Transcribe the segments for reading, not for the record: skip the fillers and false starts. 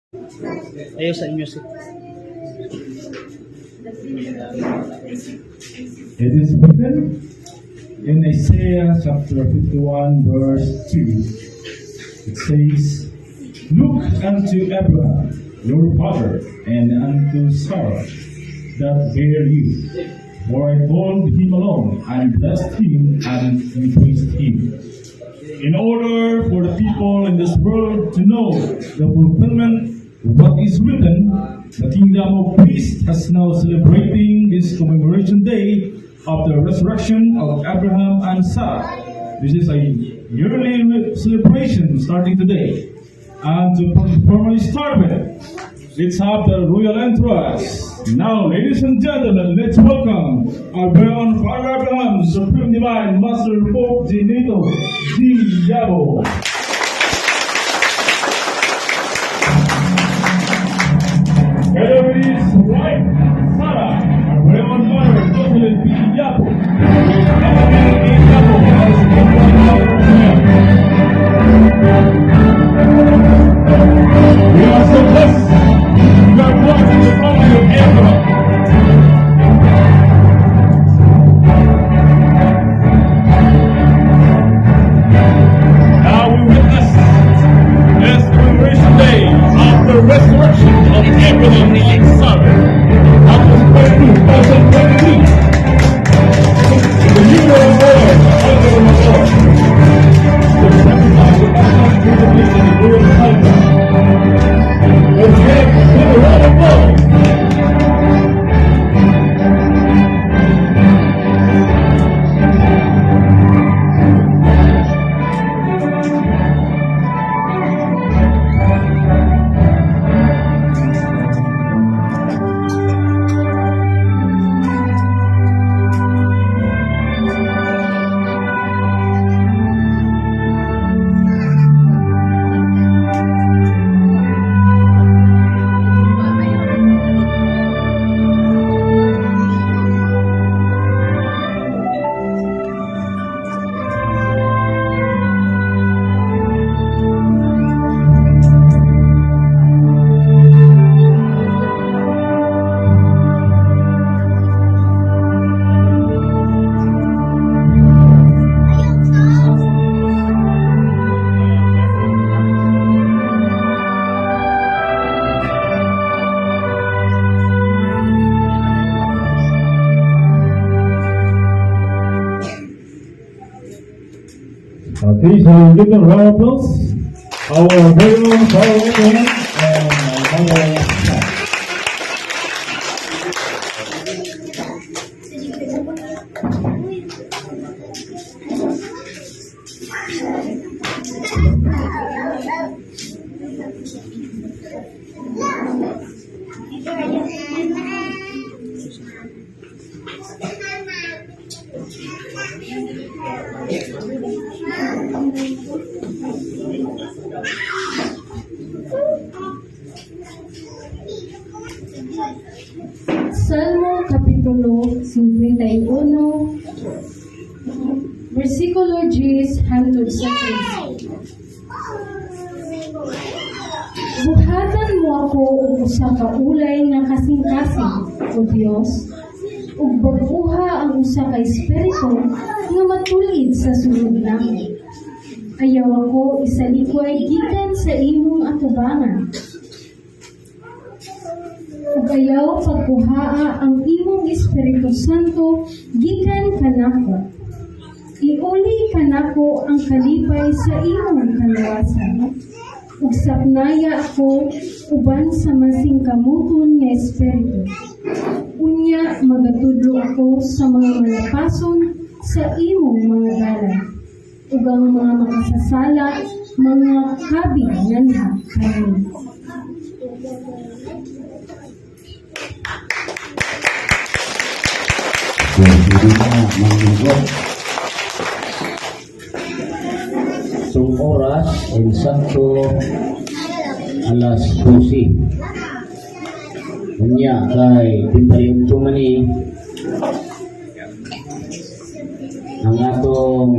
Ayos sa music. It is written in Isaiah chapter 51, verse 2. It says, "Look unto Abraham, your father, and unto Sarah that bare you. For I called him alone, and blessed him, and increased him." In order for the people in this world to know the fulfillment of what is written, the Kingdom of Peace has now celebrating this commemoration day of the resurrection of Abraham and Sarah. This is a yearly celebration starting today. And to formally start with, let's have the royal entourage. Now, ladies and gentlemen, let's welcome our very own Father Abraham, Supreme Divine Master Pope Genito G. Yabo. Together with his wife, Sarah, our very own mother, Jocelyn P. Yabo, with Emily A. Yabo as the mother. We are so blessed. We are born in the family of Abraham. Now we witness this commemoration day of the resurrection of Abraham and Sarah. August 22, 2023. In the new world order, under the Lord. The sacrifice of Abraham to the in the glory of Cyprus. Let's give him a round of applause. Okay, so give them a round of applause. Our very own Father Abraham and our mother Sarah. Salmo Kapitulo 51, versikulo 10 hangtod sa 15. Buhatan mo ako og usa ka ulay nga kasing-kasing, O Dios, ug bag-uha ang usa ka espiritu nga matulid sa sulod nako. Ayaw ako isalikway gikan sa imong atubangan, ug ayaw pagkuhaa ang imong Espiritu Santo gikan kanako. Iuli kanako ang kalipay sa imong kaluwasan, ug sapnaya ako uban sa masingkamuton nga espiritu. Unya magatudlo ako sa mga malapason sa imong mga dalan, ug ang mga makasasala mga kabi nganha kanimo. So, hindi na manggugot. Itong oras ay sakto alas 12. Unya kay 38 man ni ang atong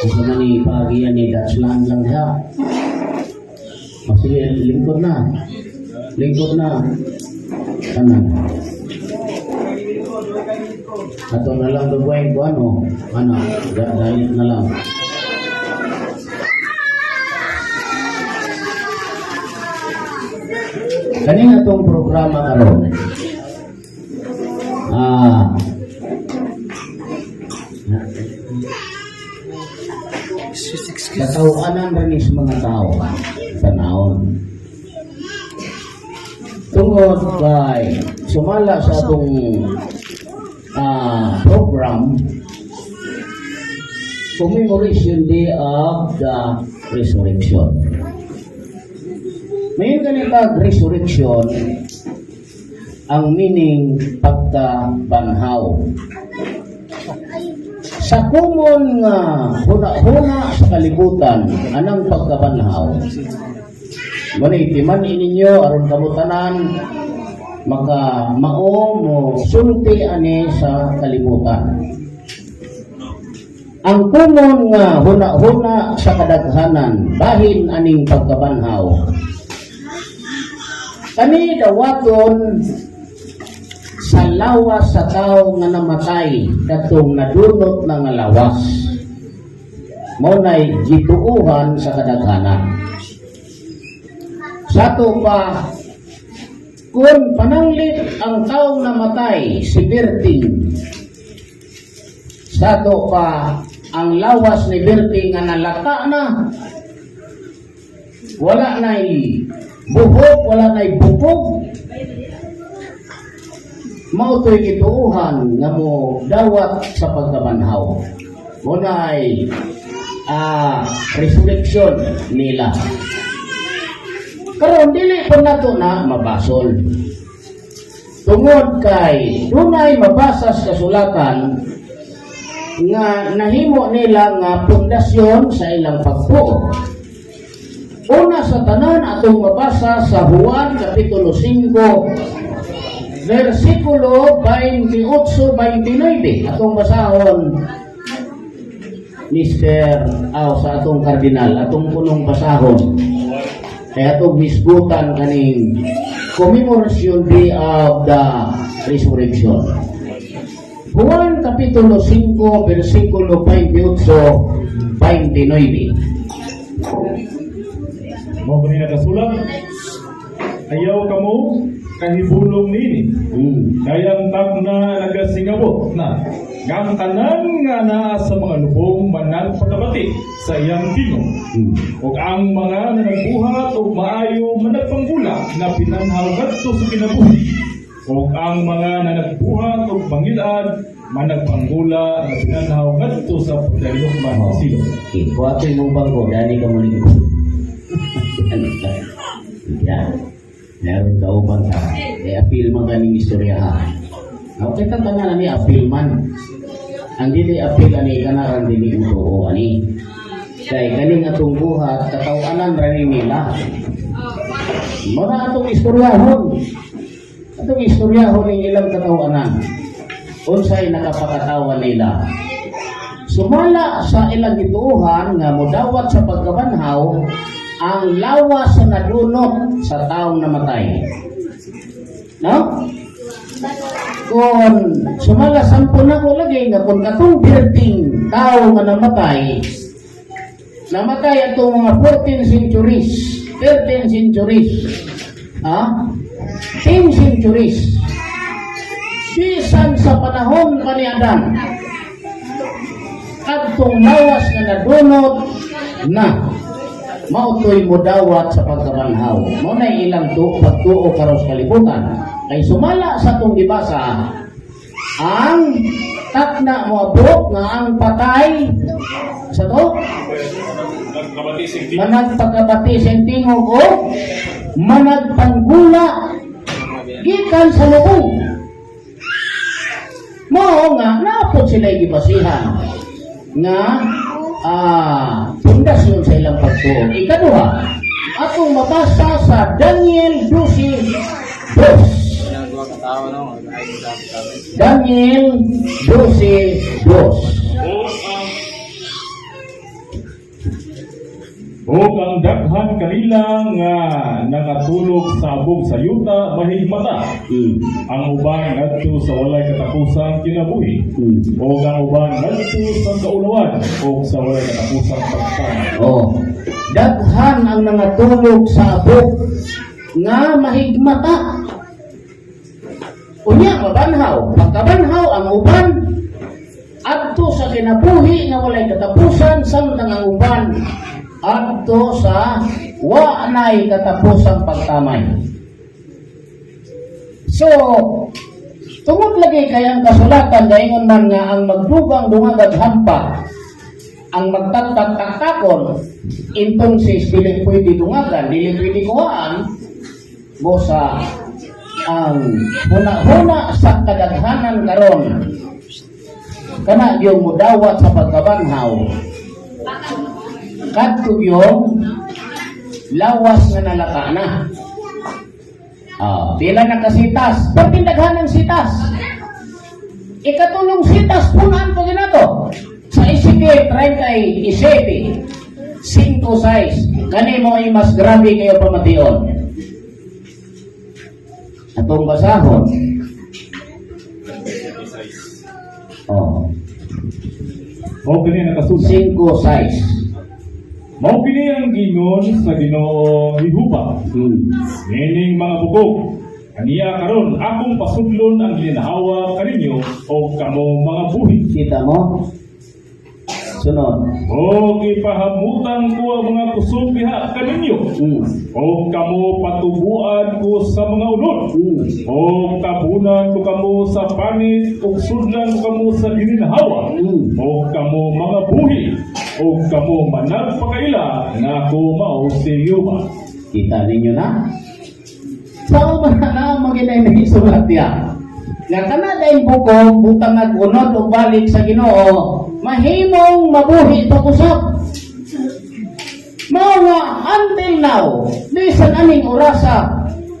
unsa man ni paagian ni Dutchland lang diha. Kasi Sige, lingkod na. Lingkod na. Tanan. Ato na lang duwain ko ano. Ano, dalit na lang. Kanina tong programa karon. Ah. Katawanan rin sa mga tao panahon. Tungod kay sumala sa atong program, commemoration day of the resurrection. May ganitag resurrection, ang meaning pagkabanhaw. Sa common nga huna-huna sa kalibutan, anang pagkabanhaw? Muna timan ninyo aron kamo tanan maka mao mo sulti ani sa kalibutan. Ang common nga huna-huna sa kadaghanan bahin aning pagkabanhaw. Kani dawaton sa lawas sa tao nga namatay katong nadunot na nga lawas. Mao nay gituohan sa kadaghanan. Sa ato pa, kung pananglit ang taong namatay, si Berting, sa ato pa, ang lawas ni Berting nga nalata na, wala na'y buhok, wala na'y bukog, mao to'y gituohan nga mo dawat sa pagkabanhaw. Mao na'y resurrection nila. Karon dili pa nato na mabasol. Tungod kay dunay mabasa sa kasulatan nga nahimo nila nga pundasyon sa ilang pagtuo. Una sa tanan, atong mabasa sa Juan Kapitulo 5 versikulo 28-29. Atong basahon, Mr. Aw, sa atong kardinal, atong punong basahon. Kaya atong hisgutan kaning commemoration day of the resurrection. Juan Kapitulo 5 versikulo 28 29. Mao gani nakasulat, "Ayaw kamo kahibulong nini. Kay ang takna nagasingabot na nga ang tanan nga naa sa mga lubong managpakabati sa iyang tingog. Ug ang mga nanagbuhat og maayo managpanggula na pinanhaw ngadto sa kinabuhi. Ug ang mga nanagbuhat og mangilad managpanggula na pinanhaw ngadto sa pagdalukman sa silot." Okay, kuha mong bangko, dani ka muli ko. Ano ka? Yan. Meron ka uban ka. Eh, appeal man kaning istorya ha. Okay, tanda nga ni appeal man. Ang dili appeal ani kanaran dili mo tuo ani. Kay kaning atong buhat kataw-anan ra ni nila. Muna atong istoryahon. Atong istoryahon ning ilang kataw-anan. Unsay nakapakatawa nila. Sumala sa ilang gituohan nga modawat sa pagkabanhaw ang lawas sa nadunot sa taong namatay. No? Kung sumala 10 na ko lagi nga kung katong birting tao nga namatay, namatay atong mga 14 centuries, 13 centuries, ha? 10 centuries. Bisan sa panahon pa ni Adan, kadtong lawas nga nadunot na mautoy mo dawat sa pagkabanhaw. Mao na ilang pagtuo karon sa kalibutan. Kay sumala sa atong gibasa, ang takna moabot nga ang patay sa to managpakabati sa tingog o managpanggula gikan sa lubong. Mao nga napot sila gibasihan nga pundasyon sa ilang pagtuo. Ikaduha, atong mabasa sa Daniel 12:2. Daniel 12:2. Ug ang Ang daghan kanila nga nangatulog sa abog sa yuta mahigmata. Ang uban ngadto sa walay katapusang kinabuhi. O ang uban ngadto sa kaulawan o sa walay katapusang pagtama. Oh. Daghan ang nangatulog sa abog nga mahigmata. Unya mabanhaw, pagkabanhaw ang uban adto sa kinabuhi nga walay katapusan, samtang ang uban adto sa wa nay katapusang pagtamay. So, tungod lagi kay ang kasulatan gaingon man nga ang magdugang dungagag hampa, ang magtatag-taktakon, entonces dili pwede dungagan, dili pwede kuhaan, busa ang huna-huna sa kadaghanan karon kana yung mudawat sa pagkabanhaw kadto yung lawas nga nalata na. Ah, pila na kasitas, pagtindaghan ng sitas. Ikatulong sitas, punaan pa ginato. Sa Ezekiel 37, 5-6, kani mo ay mas grabe kayo pamation. Atong basahon. Oh, Mao kini nakasulat. 5-6. Mao kini ang gingon sa Ginoong Jehova. Nining mga bukog, aniya karon akong pasudlon ang gilinhawa kaninyo o kamo mga buhi. Kita mo? Sunod. O ipahamutan ko ang mga kusog diha kaninyo. O kamo patubuan ko sa mga unod. O tabunan ko kamo sa panit ug sudlan ko kamo sa gilinhawa. O kamo mga buhi. O kamo managpakaila nga ako mao si Jehova. Kita ninyo na? Sao ba na ang mga ginay niya? Nga kana dayong bukog, butang nag-unod o balik sa Ginoo, mahimong mabuhi pag-usap. Mao nga until now, bisan aning orasa,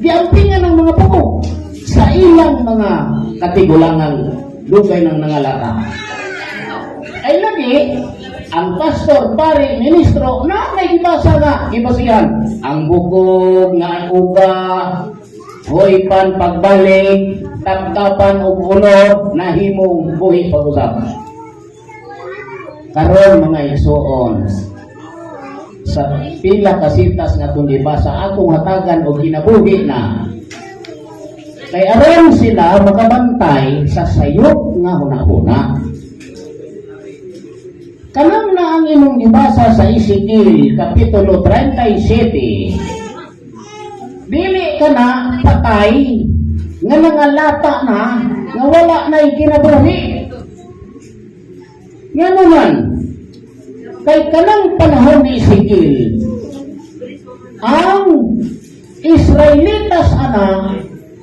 giampingan ng mga bukog sa ilang mga katigulangan dugay ng nangalata. Ay lagi, ang pastor, pare, ministro, na may gibasa nga, gibasihan. Ang bukog, nga ang uga, hoypan pagbalik, taptapan og unod, nahimong buhi pag-usap. Karon, mga igsuon, sa pila ka sitas nga atong gibasa, atong hatagan og kinabuhi na kay aron sila makabantay sa sayop nga hunahuna. Kanang na ang imong gibasa sa Ezekiel Kapitulo 37, dili ka na patay nga nangalata na nga wala na kinabuhi. Nga naman, kay kanang panahon ni Ezekiel, ang Israelitas ana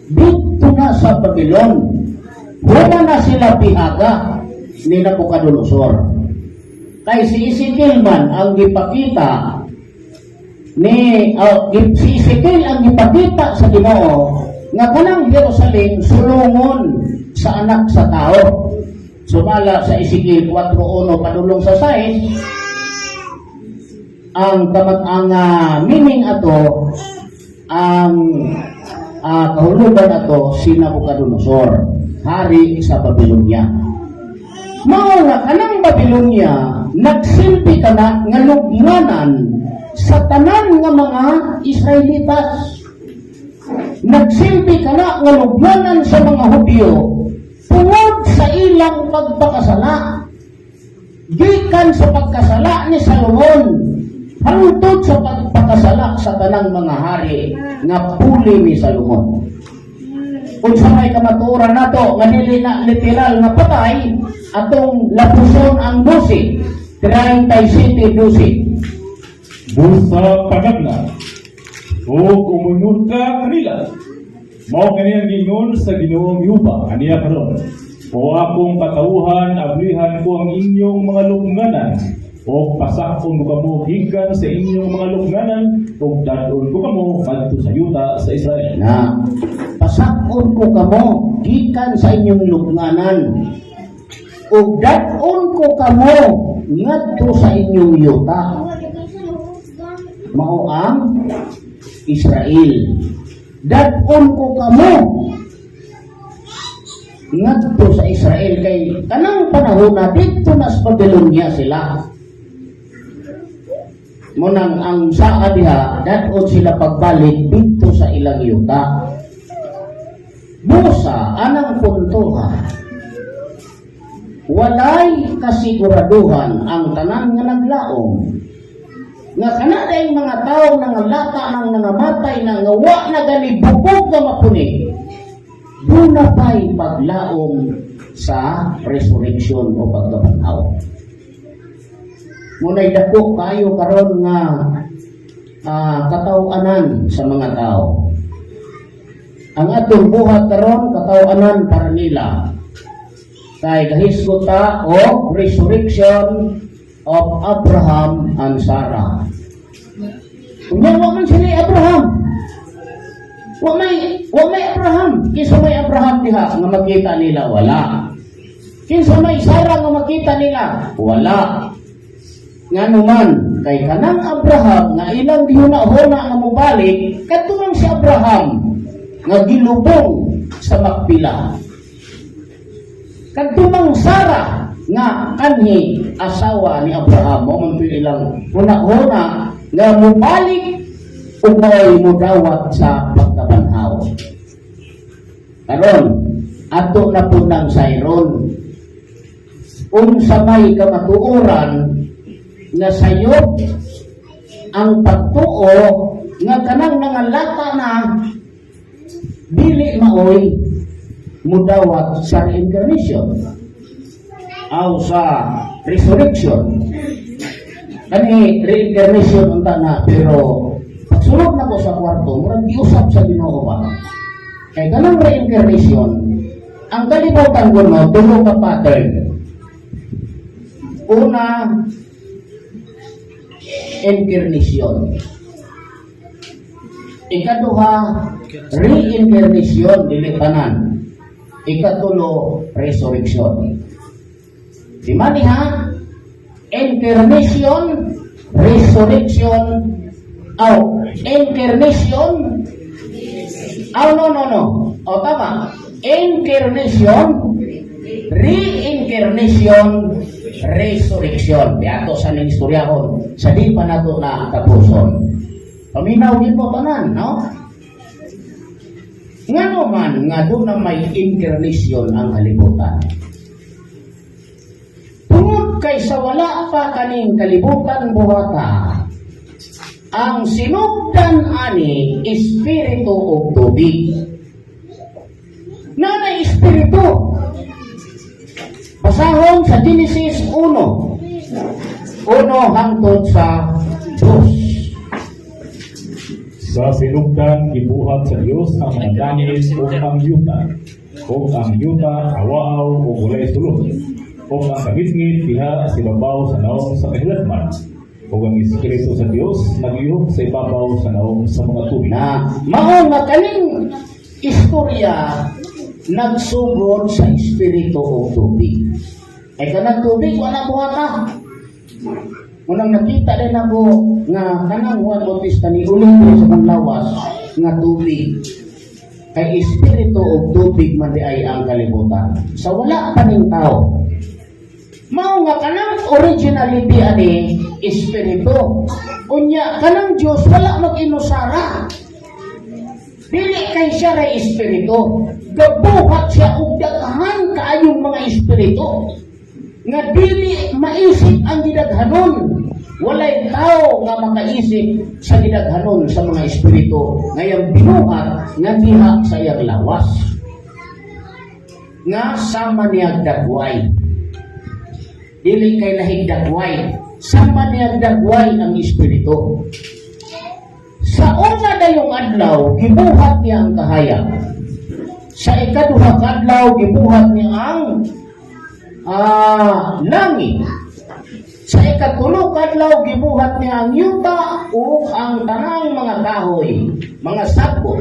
dito na sa Babylon. Wala na sila bihaga ni Nabucodonosor. Kay si Ezekiel man ang gipakita ni si Ezekiel ang gipakita sa Ginoo nga kanang Jerusalem sulungon sa anak sa tao. Sumala sa Ezekiel 4:1 padulong sa 6, ang kamat ang meaning ato, ang kahulugan ato, si Nabucodonosor, hari sa Babylonia. Mao nga kanang Babylonia nagsilbi kana nga lugmanan sa tanan nga mga Israelitas. Nagsilbi kana nga lugmanan sa mga Hudyo tungod sa ilang pagpakasala. Gikan sa pagkasala ni Salomon hangtod sa pagpakasala sa tanang mga hari nga puli ni Salomon. Unsa may kamatuoran nato nga dili na literal nga patay, atong lapuson ang 12, 37:12. Busa panagna ug umunod ka kanila. Mao kani ang gingon sa Ginoong Jehova aniya karon. O akong katawhan, ablihan ko ang inyong mga luknganan o pasakon ko kamo gikan sa inyong mga luknganan ug dad-on ko kamo ngadto sa yuta sa Israel. Na pasakon ko kamo gikan sa inyong luknganan ug dad-on ko kamo ngadto sa inyong yuta. Mao ang Israel. Dad-on ko kamo ngadto sa Israel kay kanang panahon na didto na sa Babylonia sila. Munang ang saa diha, dad-on sila pagbalik didto sa ilang yuta. Busa anang puntoha, walay kasiguraduhan ang tanan nga naglaom nga kana dayong mga tao nga nangalata nang nangamatay na nga wa na gani bukog nga mapuni, duna pa'y paglaom sa resurrection o pagkabanhaw. Muna'y dako kayo karon nga kataw-anan sa mga tao. Ang atong buhat karon, kataw-anan para nila. Kay gahisgot ta o resurrection of Abraham and Sarah. Unya wa man sila Abraham. Wa may Abraham. Kinsa may Abraham diha nga makita nila? Wala. Kinsa may Sarah nga makita nila? Wala. Ngano man kay kanang Abraham nga ilang gihuna-huna nga mobalik, kadto man si Abraham nga gilubong sa Makpila. Kadto mang Sarah nga kanhi asawa ni Abraham, mao man to'y ilang huna-huna nga mobalik ug mao'y modawat sa pagkabanhaw. Karon, ato na po ng sayron unsa may kamatuoran nga sayop ang pagtuo nga kanang nangalata na dili maoy mudawat sa reincarnation aw sa resurrection. Kani reincarnation unta na, pero pagsulod na ko sa kwarto, murag giusap sa Ginoo ba kay kanang reincarnation, ang kalibutan ko no, tulo ka pattern. Una, incarnation. Ikaduha, reincarnation, dili tanan. Ikatulo, resurrection. Di man ha? Incarnation, resurrection, aw, incarnation, aw, no, no, no. O, tama. Incarnation, reincarnation, resurrection. Di ato sa ning istoryahon, sa di pa nato na tapuson. Paminaw gid mo tanan, no? Ngano man nga doon na may incarnation ang kalibutan? Tungod kay sa wala pa kaning kalibutan buhata, ang sinugdan ani espiritu og tubig. Nanay espiritu. Basahon sa Genesis 1. 1 hangtod sa 2. Sa sinugdan, gibuhat sa Dios ang mga langit ug ang yuta. Ug ang yuta awaaw ug walay sulod. Ug ang kangitngit diha sa ibabaw sa naong sa kahiladman. Ug ang Espiritu sa Dios naglihok sa ibabaw sa naong sa mga tubig. Na mao nga kaning istorya nagsugod sa espiritu o tubig. Ay kanang tubig wala buhata. Unang nakita din ako nga kanang Juan Bautista ni ulit ko sa kang lawas nga tubig. Kay espiritu o tubig man di ay ang kalibutan. Sa wala pa ning tao. Mao nga kanang originality ani espiritu. Unya kanang Dios wala mag-inusara. Dili kay siya ray espiritu. Gabuhat siya og daghan kaayong mga espiritu nga dili maisip ang gidaghanon. Walay tao nga makaisip sa gidaghanon sa mga espiritu ngayang binuhat nga diha sa iyang lawas. Nga sama niyag dagway. Dili kay lahig dagway. Sama niyag dagway ang espiritu. Sa una dayong adlaw, gibuhat niya ang kahayag. Sa ikaduha ka adlaw, gibuhat niya ang langit. Sa ikatulo ka adlaw, gibuhat niya ang yuta ug ang tanang mga kahoy, mga sagbot.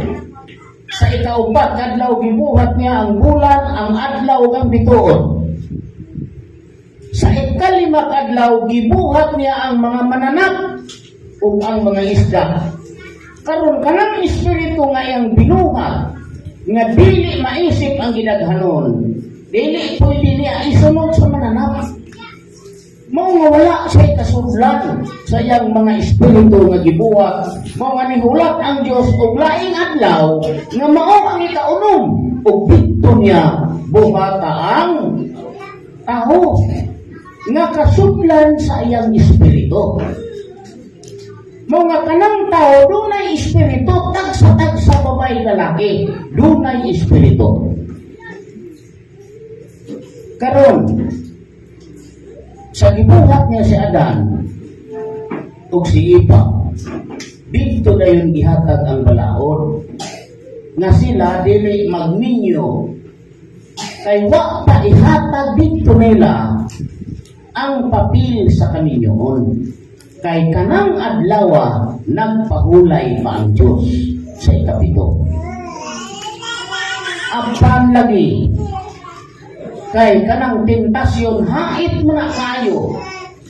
Sa ikaupat ka adlaw, gibuhat niya ang bulan, ang adlaw ug ang bituon. Sa ikalima ka adlaw, gibuhat niya ang mga mananap ug ang mga isda. Karon, kanang espiritu nga iyang binuhat nga dili maisip ang gidaghanon, dili pwede niya isunod sa mananap. Mao nga wala siya kasudlan sa iyang mga espiritu nga gibuhat. Mao nga nihulat ang Dios og laing adlaw nga mao ang ikaunom ug didto niya buhata ang tao nga kasudlan sa iyang espiritu. Mao nga kanang tao dunay espiritu, tagsa-tagsa, babae, lalaki, dunay espiritu. Karon, sa gibuhat niya si Adan ug si Eva, didto dayon gihatag ang balaod nga sila dili magminyo kay wa pa ihatag didto nila ang papel sa kaminyoon, kay kanang adlawa nagpahulay pa ang Diyos sa ikapito. Apan lagi kay kanang tentasyon hait man na kayo,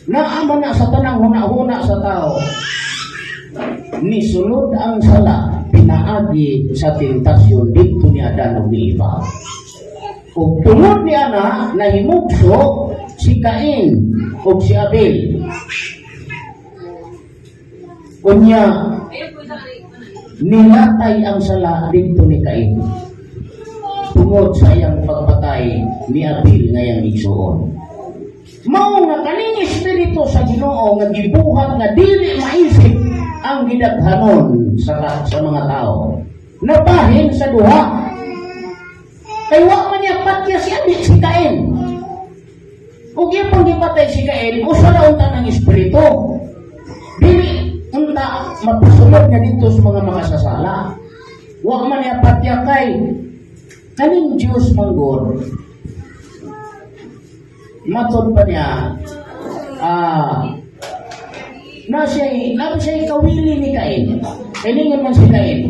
naa man na sa tanang huna-huna sa tao. Nisulod ang sala pinaagi sa tentasyon didto ni Adan ug ni Eva. Ug tungod ni ana, nahimugso si Cain ug si Abel. Unya nilatay ang sala didto ni Cain tungod sa iyang pagpatay ni Abel nga iyang igsuon. Mao nga kaning espiritu sa Ginoo nga gibuhat nga dili maisip ang gidaghanon sa mga tao, nabahin sa duha. Kay wa man niya patya si Abel, si Cain. Ug iya pang gipatay si Cain, usa na unta ng espiritu. Dili unta mapasulod niya didto sa mga makasasala. Wa man niya patya kay kaning Diyos manggod. Matod pa niya, na siya kawili ni Cain. Kailangan man si Cain.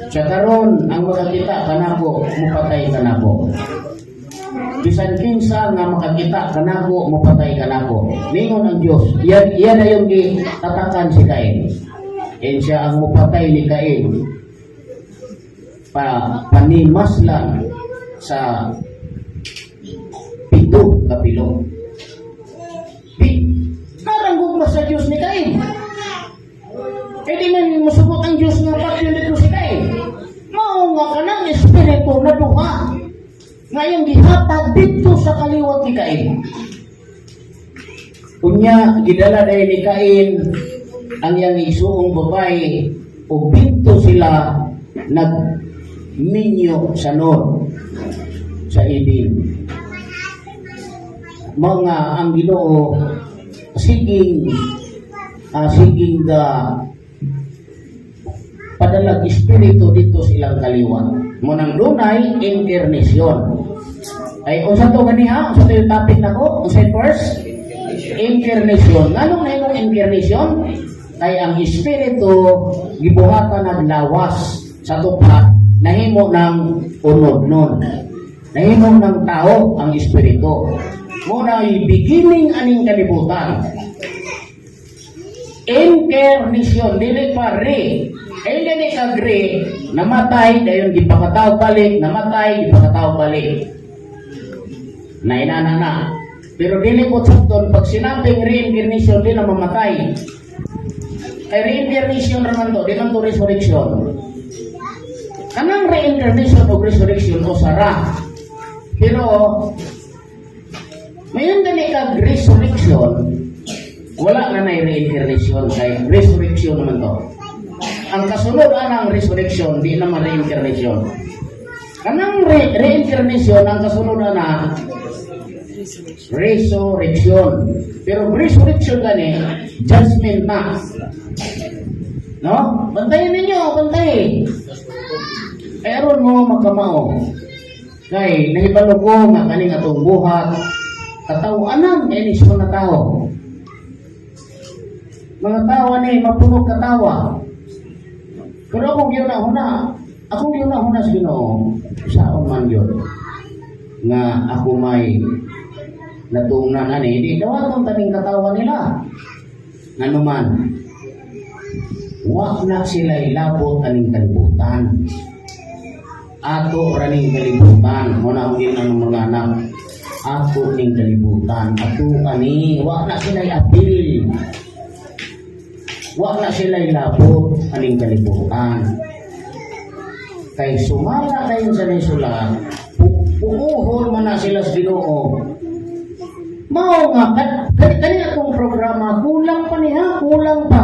Sa karon ang makakita kanako, mupatay kanako. Bisan kinsa nga makakita kanako, mupatay kanako. Ningon ang Diyos, iya na yung tatakan si Cain. And siya ang mupatay ni Cain. Panimas lang sa 7 ka pilo. Di, naranggog mo sa Diyos ni Cain. Eh di man musugot ang Diyos nga patyon dito si Cain. Mao nga kanang espiritu na duha nga iyang gihatag didto sa kaliwat ni Cain. Unya gidala dahil ni Cain ang iyang isuong babae ug didto sila nagminyo sa Nod, sa Eden. Mga ang Ginoo siging ga padalag espiritu didto sa ilang kaliwat. Mao nang dunay incarnation. Ay unsa to ganiha? Unsa to yung topic nako? Unsa yung first? Incarnation. Nganong nahimong incarnation? Kay ang espiritu gibuhatan ng lawas sa tupa, nahimo ng unod nun. Nahimo ng tao ang espiritu. Mao na beginning aning kalibutan. Incarnation, dili pa re. Ay dili ka re, namatay, dayon gipakatao balik, namatay, gipakatao balik. Na inana na. Pero dili ko sakton pag sinabing reincarnation, di na mamatay. Kay reincarnation raman to, di man to resurrection. Kanang reincarnation o resurrection o sara. Pero mayon dali kag resurrection, wala na na reincarnation kay resurrection naman to. Ang kasunod anang resurrection, di naman reincarnation. Kanang reincarnation, ang kasunod ana resurrection. Pero resurrection gani, judgment na. No? Bantayan ninyo, bantay. Kaya aron mo magkamao. Kay nahibalo ko nga kaning atong buhat katawanan kay ni sa mga tao. Mga tao ani mapuno katawa. Pero akong giuna-huna sa Ginoo, saon man yun nga ako may natungnan ani, di dawaton taning katawa nila. Ngano man. Wa na sila ilabot aning kalibutan. Ato raning kalibutan, mo na ang ang mga anak. Ato ning kalibutan, ato ani, wa na sila apil. Wa na sila ilabot aning kalibutan. Kay sumala kayo sa sula, puuhon man na sila sa Ginoo. Mao nga kani akong programa kulang pa niya, kulang pa.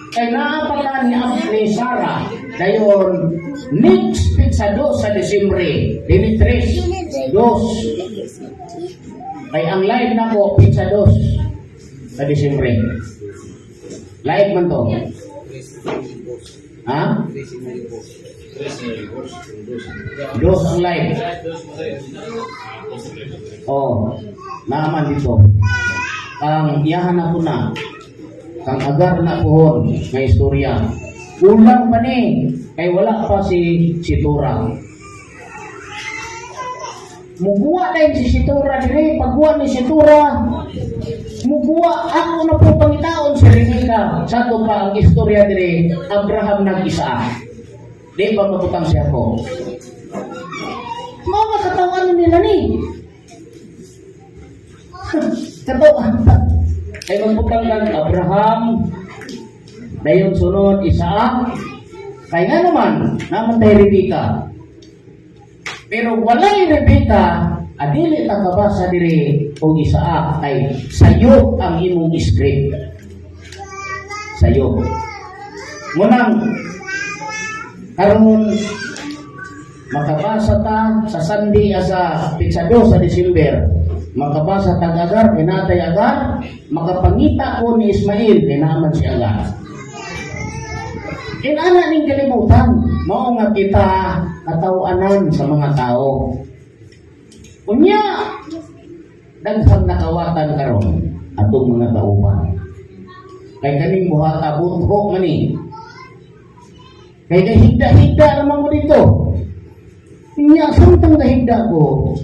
Kay naa pa ka ni Sarah dayon next petsa 2 sa Disyembre, dili 3, 2. Kay ang live nako petsa 2 sa Disyembre. Live man to. Ha? Dos ang live. Oh, naaman dito. Ang iyahan ako na, kang Agar na pohon nga istorya. Kulang pa ni, kay wala pa si Situra. Muguwa na si Situra dire, pagguwa ni Situra, muguwa ako na po pangitaon si Rebecca. Sa to pa ang istorya dire, Abraham nag-isa. Di pa mabutang siya ko. Mga katawan nila ni. Katawan. Ay magbutang lang Abraham, dayon sunod Isaac, kay nga naman, naman Rebecca. Pero walay Rebecca, adili ta kabasa diri og Isaac kay sayo ang imong script. Sayo. Munang karon makabasa ta sa Sunday asa petsa 2 sa December, makabasa tag Agar, hinatay Agar, makapangita ko ni Ismail, kinaman si Agar. Inana ning kalibutan, mao nga kita katawanan sa mga tao. Unya, daghang nakawatan karon atong mga tauhan. Kay kaning buhata butho man ni. Kay gahigda-higda naman mo dito. Nya samtang gahigda ko,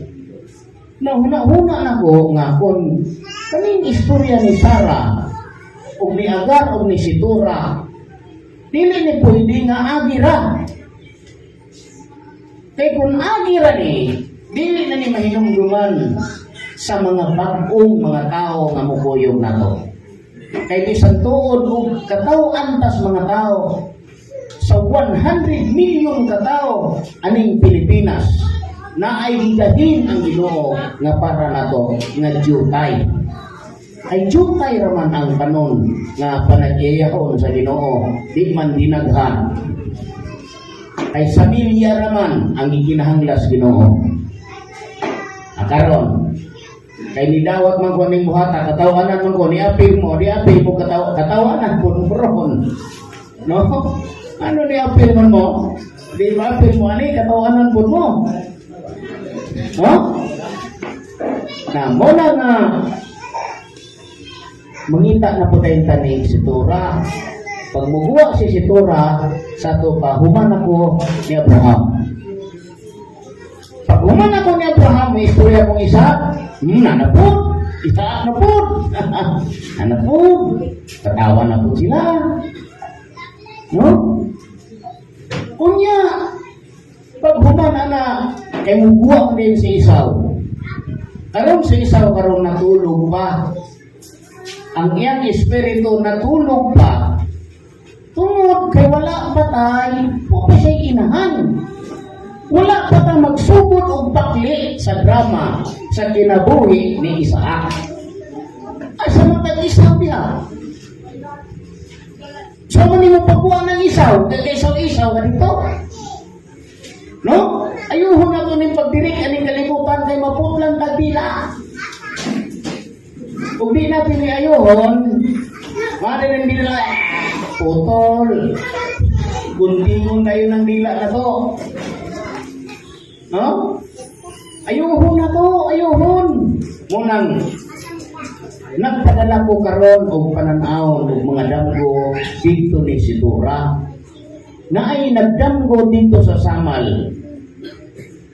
nahuna-huna na ko nga kung kaning istorya ni Sarah ug ni Agar ug ni Situra dili ni pwede nga agira. Kay kung agira ni, dili na ni mahinumduman sa mga bag-ong mga tao nga mukuyog nato. Kay bisan tuod og kataw-an tas mga tao sa 100 million katao aning Pilipinas na ay gigahin ang Ginoo nga para nato nga jutay. Ay jutay raman ang kanon nga panagyayahon sa Ginoo, di man dinaghan. Kay sa milya raman ang gikinahanglas Ginoo. Akaron, kay nidawat man ko ning buhata, katawanan man ko, ni-apil mo, ni-apil mo, katawanan ko, ron. No? Ano ni-apil man mo? Di ba apil mo, ani, katawanan po mo. No? Na, mo na nga, mangita na po tayong tani si Tura. Pag muguwa si Situra, sa to pa, human ako ni Abraham. Pag human ako ni Abraham, may istorya kong isa, nanapod, isa na po, nanapod, katawa na po sila. No? Unya, pag human ana, kay muguwa din si Isaw. Karon si Isaw karon natulog pa. Ang iyang espiritu natulog pa. Tungod kay wala pa tay, wa pa siya inahan. Wala pa ta magsugod og pakli sa drama sa kinabuhi ni Isaac. Asa man kag Isaw diha? Sa man nimo pagkuha ng Isaw, kay Isaw-Isaw ka dito. No? Ayuhon na to ning pagdirik aning kalibutan kay maputlan tag dila. Kung di natin ni ayuhon, mali ng dila, eh, putol. Guntingon tayo ng dila na to. No? Ayuhon na to, ayuhon. Munang, nagpadala ko karon og pananaw og mga damgo dito ni Situra na ay nagdamgo dito sa Samal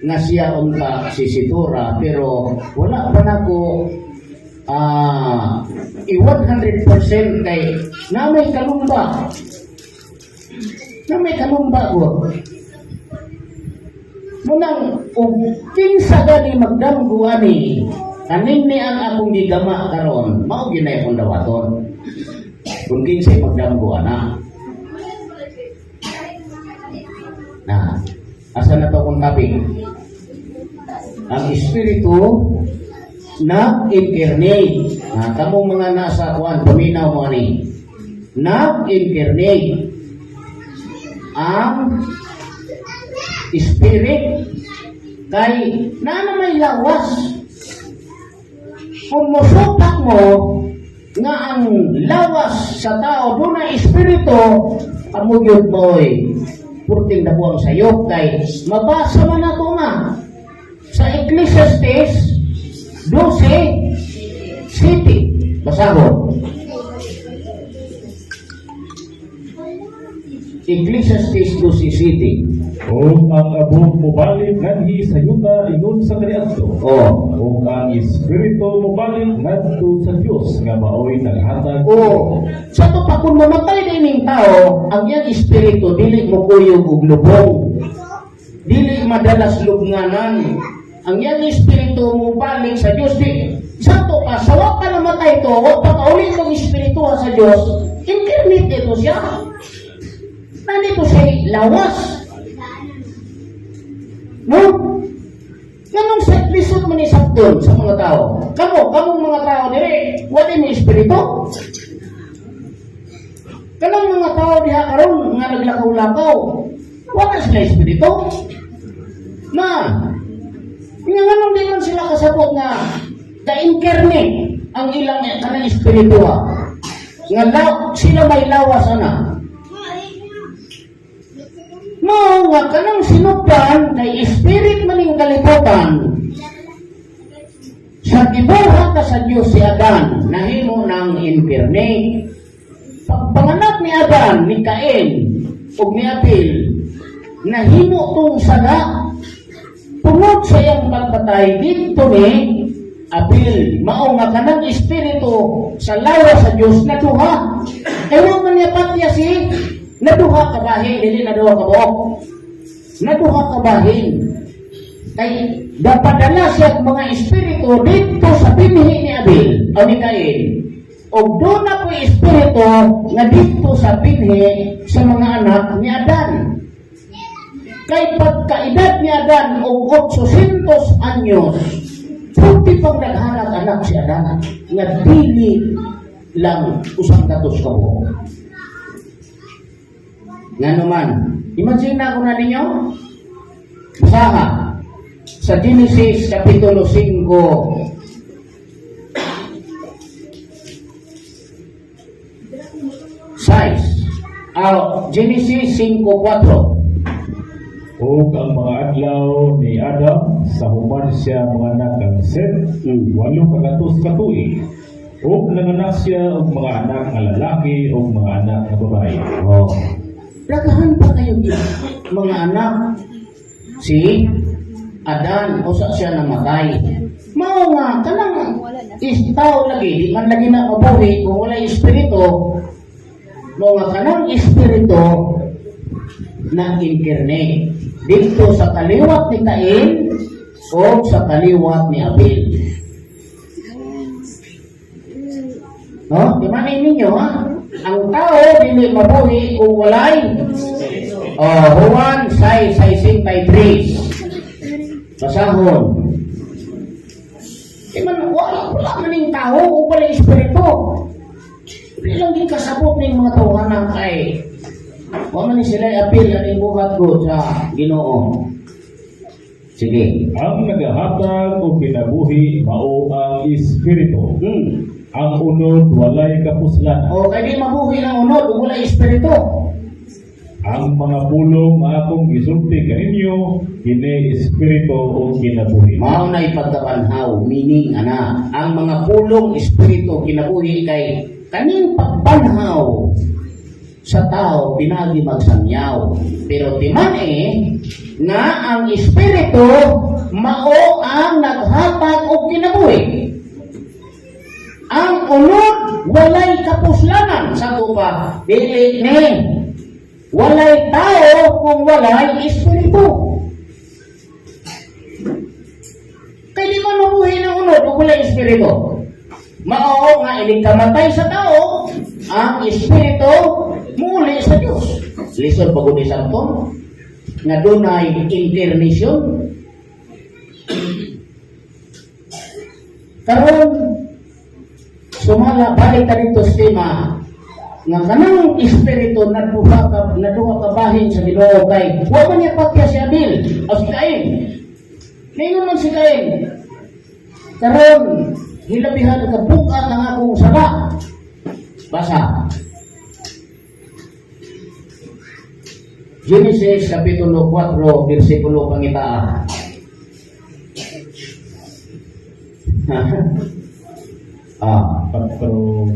nga siya unta si Situra, pero wala pa nako. I 100% kay na may kalumba. Na may kalumba ko. Munang og kinsa gani magdamgo ani, kaning ni ang akong gigama karon, mao gyud na akong dawaton. Kung kinsay magdamgo ana. Na, asa na to akong topic? Ang espiritu na incarnate. Na, kamong mga nasa kuan, paminaw mo ani. Na incarnate. Ang spirit kay na na may lawas. Kung mosupak mo nga ang lawas sa tao doon na espiritu, amo gyud mo'y purting dako ang sayop kay mabasa man nato nga sa Ecclesiastes 12:7. Basahon. Ecclesiastes 12:7. Ug ang abog mobalik nganhi sa yuta ingon sa kaniadto. Ug ang espiritu mobalik ngadto sa Dios nga maoy naghatag. O, sa to pa kung mamatay na ining tao, ang iyang espiritu dili mo kuyog og lubong. Dili madalas lubnganan. Ang iyang espiritu mo balik sa Dios. Di, sa to pa, sa wa pa namatay to, wa pa kauli tong espiritu sa Dios, incarnate ito siya. Nandito siya lawas. No? Nganong sa lisod man ni sabton sa mga tao? Kamo, kamong mga tao dire, wala mo espiritu. Kanang mga tao diha karon nga naglakaw-lakaw, wala sila espiritu. Ma, nga nganong di man sila kasabot nga ka-incarnate ang ilang kanang espiritu ha. Nga sila may lawas ana. Mao nga kanang sinugdan kay spirit maning kalibutan. Sa gibuhat ka sa Dios si Adan, nahimo ng incarnate. Pagpanganak ni Adan, ni Cain, ug ni Abel, nahimo tong sala tungod sa iyang pagpatay dito ni Abel. Mao nga kanang espiritu sa lawas sa Dios naduha. Ewan man niya patya si naduha kabahin, dili naduha kabuok. Naduha kabahin. Kay dapadala siya ang mga espiritu dito sa binhi ni Abel o ni Cain. O doon na po espiritu nga dito sa binhi sa mga anak ni Adan. Kay pagkaedad ni Adan og 800 anyos, puti pang naghanap anak si Adan nga dili lang 100 ka buok. Nga naman, imagine na ko na ninyo, basaha sa Genesis Kapitulo 5, 6. Ah, Genesis 5:4. Ug ang mga adlaw ni Adam sa human siya manganak kang Set, 800 ka tuig. Ug nanganak siya og mga anak nga lalaki ug mga anak nga babae. Oh. Daghan pa kayo mga anak. Si Adan, usa siya namatay. Mao nga kanang is tao lagi di man lagi na mabuhi kung wala espiritu. Mao nga kanang espiritu na incarnate dito sa kaliwat ni Cain o sa kaliwat ni Abel. No? Di man ninyo ha? Ang tao dili mabuhi kung walay. Oh, Juan 6:63. Basahon. Di man wala man ning tao kung walay espiritu. Di lang din kasabot ning mga tawhana kay wa man ni sila apil aning buhat ko sa Ginoo. Sige. Ang nagahatag og kinabuhi mao ang espiritu. Ang unod walay kapuslanan. O kay di mabuhi ang unod ug walay espiritu. Ang mga pulong nga akong gisulti kaninyo kini espiritu ug kinabuhi. Mao na ipagkabanhaw, meaning ana, ang mga pulong espiritu kinabuhi kay kaning pagbanhaw sa tao pinagi magsangyaw. Pero timan eh nga ang espiritu mao ang naghatag og kinabuhi. Ang unod walay kapuslanan sa pa, dili ni. Walay tao kung walay espiritu. Kay di man mabuhi ng unod kung walay espiritu. Mao nga inig kamatay sa tao, ang espiritu muli sa Diyos. Lisod pa gud ni sabton nga dunay incarnation. Karon sumala, balik ta dito sa tema nga kanang espiritu na duha ka bahin sa Ginoo, kay wa man niya patya si Abel o si Cain. Ningon man si Cain, "Karon hilabihan ka bukat ang akong sala." Basa. Genesis Kapitulo 4, versikulo pangitaa. Pero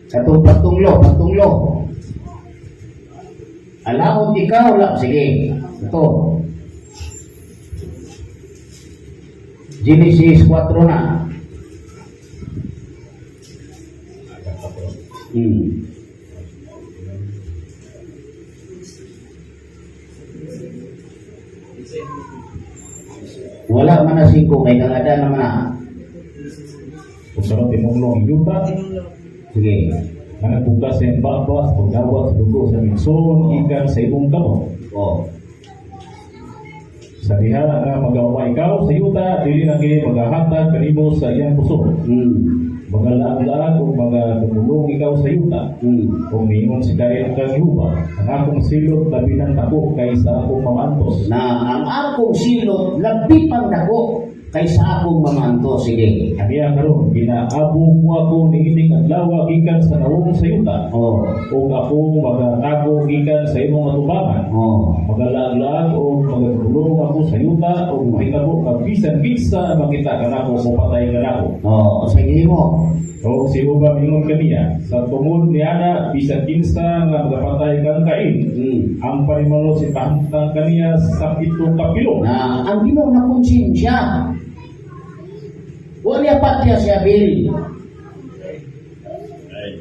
Katong pagtunglo, pagtunglo. Alaot ikaw, la. Sige, ito. Genesis 4 na. Wala man na singko, kay kangada naman na. Kung karon tinunglong ang yuta, Sige. Nga nagbugas sa iyang baba sa pagdawat sa dugo sa migsoon gikan sa imong kamot. Oh. Sa diha nga magawa ikaw sa yuta, dili na kini magahatag kanimo sa iyang kusog. Magalaag-laag o magadumulong ikaw sa yuta. Kung miingon si Cain kang Jehova, "Ang akong silot labi ng dako kaysa akong pamaantos." Na ang akong silot labi pang dako kaysa akong mamanto. Sige. Aniya karon ginaabong mo ako niining adlaw gikan sa nawong sa yuta. Ug ako magatago gikan sa imong atubangan. Magalaag-laag o magadumulong ako sa yuta ug mahitabo nga bisan kinsa makita kanako, mopatay kanako. Oh, sige mo. O si Jehova mingon kaniya, "Sa tungod niana, bisan kinsa nga magapatay kang Cain, ang panimalot si pahamtang kaniya sa pito ka pilo." Na ang Ginoo na konsensya. Wala niya patya si Abel.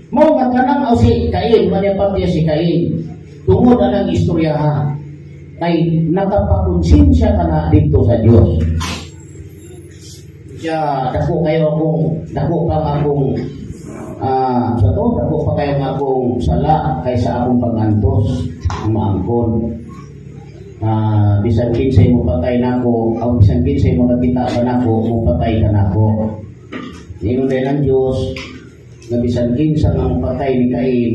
Mao nga kanang o si Cain, wala niya patya si Cain. Tungod anang istorya ha. Kay nakapakonsensya ka na dito sa Dios. Siya, dako kayo akong, dako pa nga akong, sa to, dako pa kayo nga akong sala kaysa akong pag-antos, ang maangkon. Bisan kinsay mo patay nako, o bisan kinsay mo nakita ka nako, mo patay ka nako. Ingon din ang Diyos, nga bisan kinsa nga mo patay ni Cain,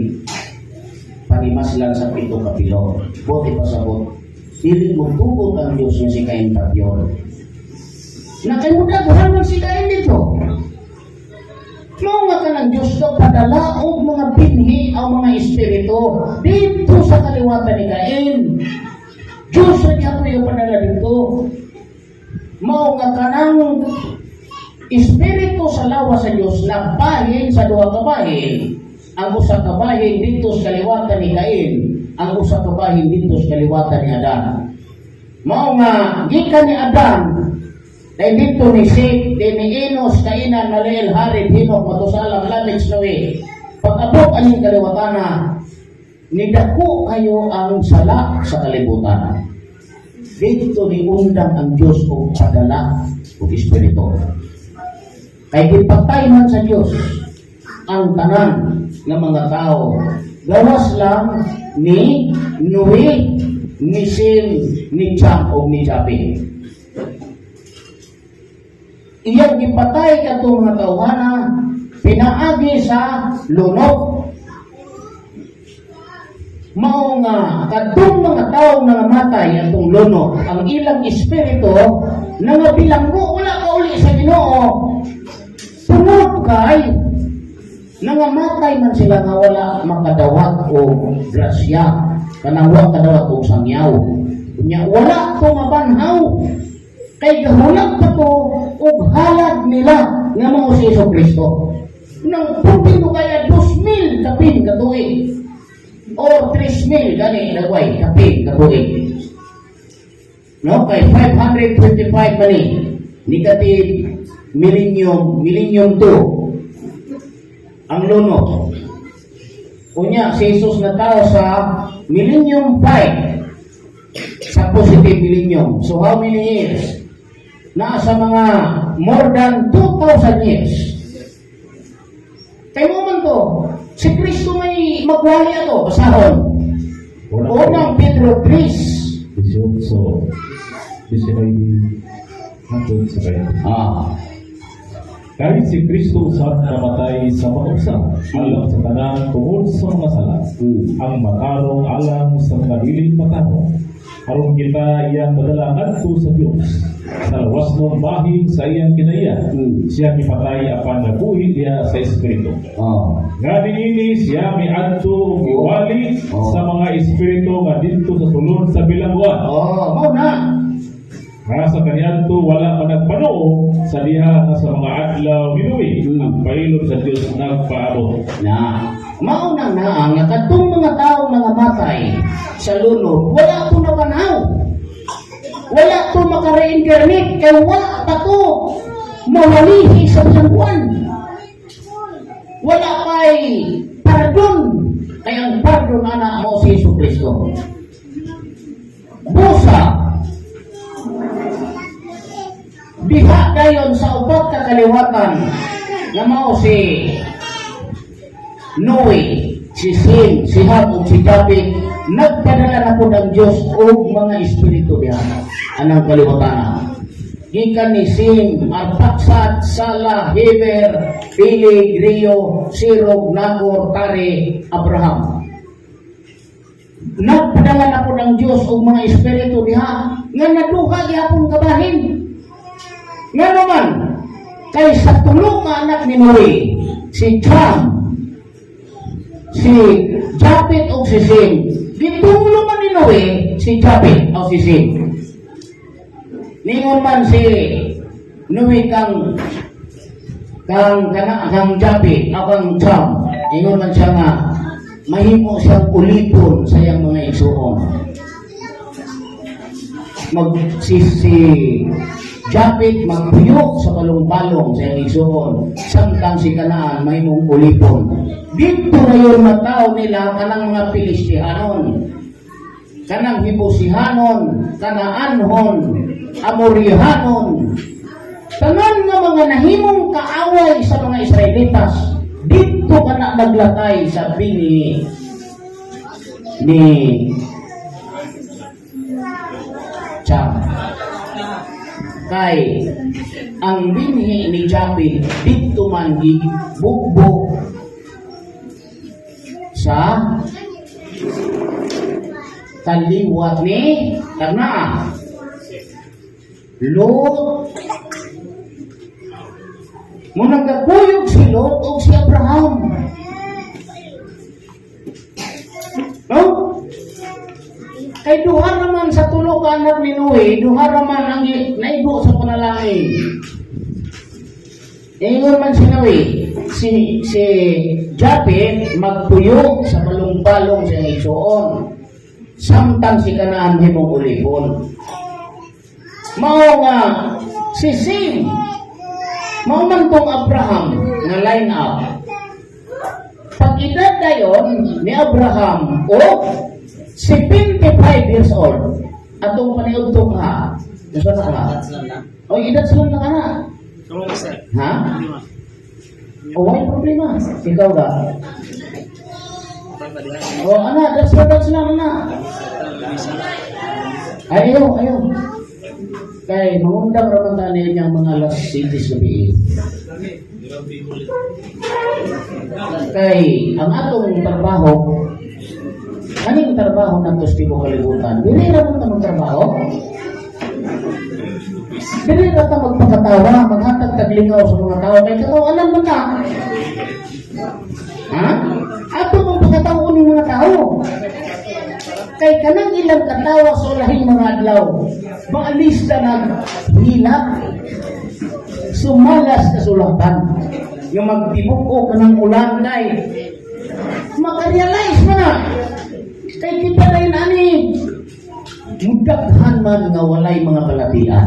panimas lang sa pito kapilo. Buti pasabot. Dili mo tugot ang Diyos nga si Cain patyon. Na kay mo daghan si Cain dito. Mao nga kanang Diyos ka padala og mga binhi ang mga espiritu dito sa kaliwatan ni Cain. Diyos sa gihapon yung padala dito. Mao nga kanang espiritu sa lawas sa Diyos na bahin sa duha ka bahin. Ang usa ka bahin dito sa kaliwatan ni Cain, ang usa ka bahin dito sa kaliwatan ni Adan. Mao nga gikan ni Adan dahil dito ni Seth, di ni Enos, Cainan, Maleel, Hared, Hinok, Matusalam, Lamech, Noe. Pag-abot aning kaliwatana, nidako kayo ang sala sa kalibutan. Dito ni undang ang Diyos og padala og Espiritu. Kay gipatay man sa Diyos ang tanan ng mga tao. Gawas lang ni Noe, ni Sem, ni Cham o ni Japet. Iyang gipatay katong mga tawhana pinaagi sa lunok. Mao nga kadtong mga tawo nga namatay atong lunok, ang ilang espiritu nangabilanggo, wala kauli sa Ginoo. Tungod kay nangamatay man sila nga wala makadawat og grasya, kanang wa kadawat og sangyaw. Nya wala ko mabanhaw kay gahulak pa to og halad nila nga mao si Hesus Kristo. Nang pwede mo kaya 2,000 kapin katuig or 3,000 gani nagway kapin katuig. No, kay 525 man ni negative millennium, millennium 2. Ang lunod. Unya, si Jesus na tao sa Millennium 5, sa positive millennium. So how many years? Nasa mga more than 2,000 years. Kay mao man to, si Kristo may magwali ato, basahon. Unang Pedro 3. 18, 19, hangtod sa 20. Kay si Kristo usab namatay sa mausa alang sa tanan tungod sa mga sala. Ang matarong alang sa mga dili matarong. Aron kita iyang madala ngadto sa Dios. Sa lawasnong bahin sa iyang kinaiya, siya gipatay apan nabuhi diha sa Espiritu. Nga niini siya miadto ug miwali sa mga espiritu nga didto sa sulod sa bilangguan. Oh, mao na. Nga sa kaniadto wala man nagpanuo sa diha nga sa mga adlaw ni Noe ang pailom sa Dios nagpaabot. Na, mao na na nga kadtong mga tao nga namatay sa lunod, wala to napanaw. Wala to maka-reincarnate kay wala pa to mawalihi sa bilangguan. Wala pa'y pardon. Kay ang pardon ana mao si Jesu Kristo. Busa diha dayon sa upat ka kaliwatan nga mao si Noe, si Sim, si Ham ug si Japet, nagpadala na pod ang Dios og mga espiritu diha anang kaliwatan. Gikan ni Sim, Arpaksad, Sala, Heber, Peleg, Reu, Serug, Nacor, Tare, Abraham. Nagpadala na pod ang Dios og mga espiritu diha nga naduha gihapon kabahin. Nga naman, kay sa tulo ka anak ni Noe, si Cham, si Japet o si Sim, gitunglo man ni Noe si Japet o si Sim. Ningon man si Noe kang kana kang Japet o kang Cham, ingon man siya nga mahimo siyang ulipon sa iyang mga igsuon. Mag si Japet magpuyok sa palong-palong sa iyang igsuon, samtang si Kanaan mahimong ulipon. Dito na yun matao nila kanang mga Filistihanon, kanang Hibusihanon, Kanaanhon, Amorihanon, tanan nga mga nahimong kaaway sa mga Israelitas, dito ka na naglatay sa binhi ni Cham. Kay ang binhi ni Japet dito man gibugbo sa kaliwat ni kana Lot. Mo nagkakuyog si Lot o si Abraham. No? Kay duha naman sa tulo ka anak ni Noe, duha naman ang naigo sa panalangin. Ingon man si Noe, si Japet magpuyo sa balong-balong sa iyang igsuon. Samtang si Kanaan himong ulipon. Mao nga si Sim, mao man tong Abraham nga line up. Pag edad dayon ni Abraham o 75 years old, atong paniudto ha. Unsa na ka? O edad sila na kana. Ha? O why problema? Ikaw ba? O ana, that's na ana. Ay, ayaw, ayaw. Kay mangundang ra man tani niyang mga alas 6 gabi. Kay ang atong trabaho, kaning trabaho nato sa tibuok kalibutan, dili ra man ta magtrabaho. Dili ra ta magpakatawa, maghatag taglingaw sa mga tao kay kataw-anan man ta. Ha? Ato mong pagkatawa ning mga tao. Kay kanang ilang katawa sa ulahing mga adlaw, maalis na naghilak, sumalas kasulatan, yung magtibok ka ng ulan kay makarealize mo na. Kay kita na yun, ani, mudaghan man nga walay mga balatian.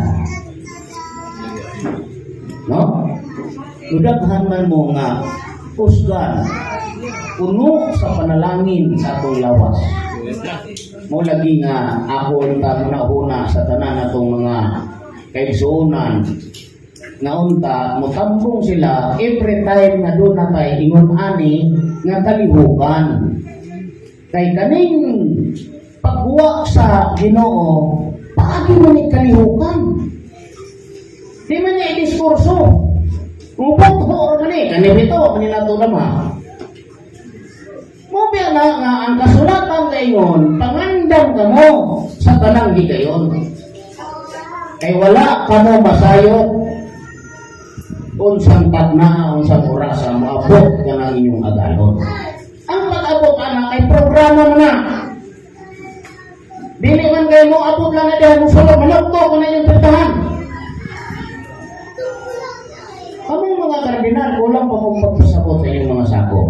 No? Mudaghan man mo nga Usgan puno sa panalangin sa atong lawas. Mo lagi nga ako unta huna sa tanan atong mga kaigsuonan nga unta motambong sila every time nga doon na tay ingon ani nga kalihukan, kay kaning paghuwa sa Ginoo paagi man ni kalihukan. Di man niya idiskurso. Ubot ho ra man eh. Kani bito, kani nato ha. Mo biya na nga ang kasulatan kayon, pangandam kamo sa tanang higayon. Kay wala kamo masayot unsang tagna, unsang orasa moabot kanang inyong agalon. Ang pag-abot ana kay programa mo na. Dili man kayo mo abot lang na diha mo sulod manukto ko na inyong pertahan. Kamong mga kardinal, kulang pa mong pagpasabot sa inyong mga sako.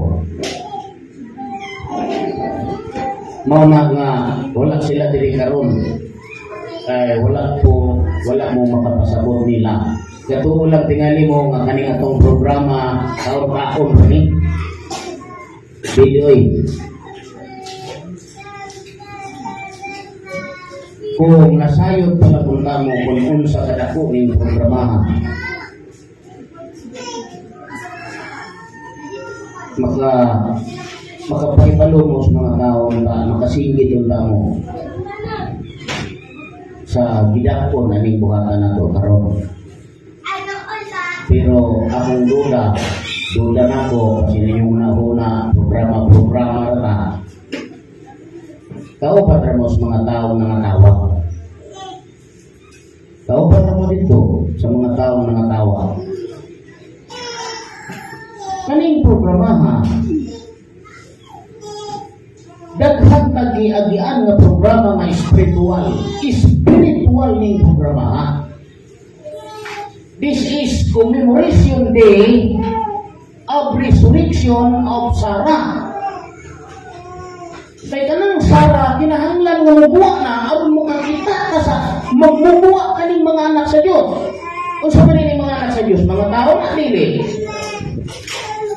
Mao na nga wala sila diri karon. Kay wala po, wala mo makapasabot nila. Katuo lang tingali mo nga kaning atong programa kaon-kaon ni. Dili oy. Kung nasayod pala punta mo kung unsa kadako ning programahan, makapahibalo mo sa mga tao na makasinggit yung mo sa gidakon na ning buhatan na to karon. Pero akong duda, duda nako kasi ninyong una-una programa-programa ra ta. Kauban ra mo sa mga tao nangatawa. Kauban ra mo dito sa mga tao nangatawa. Kaning programa ha, daghan tagi-agian nga programa nga spiritual. Spiritual ning programa ha. This is commemoration day of resurrection of Sarah. Kay kanang Sarah, kinahanglan nga mubuwa na aron makakita ka sa magbubuwa kaning mga anak sa Dios. Unsa man ini mga anak sa Dios? Mga tao na dili.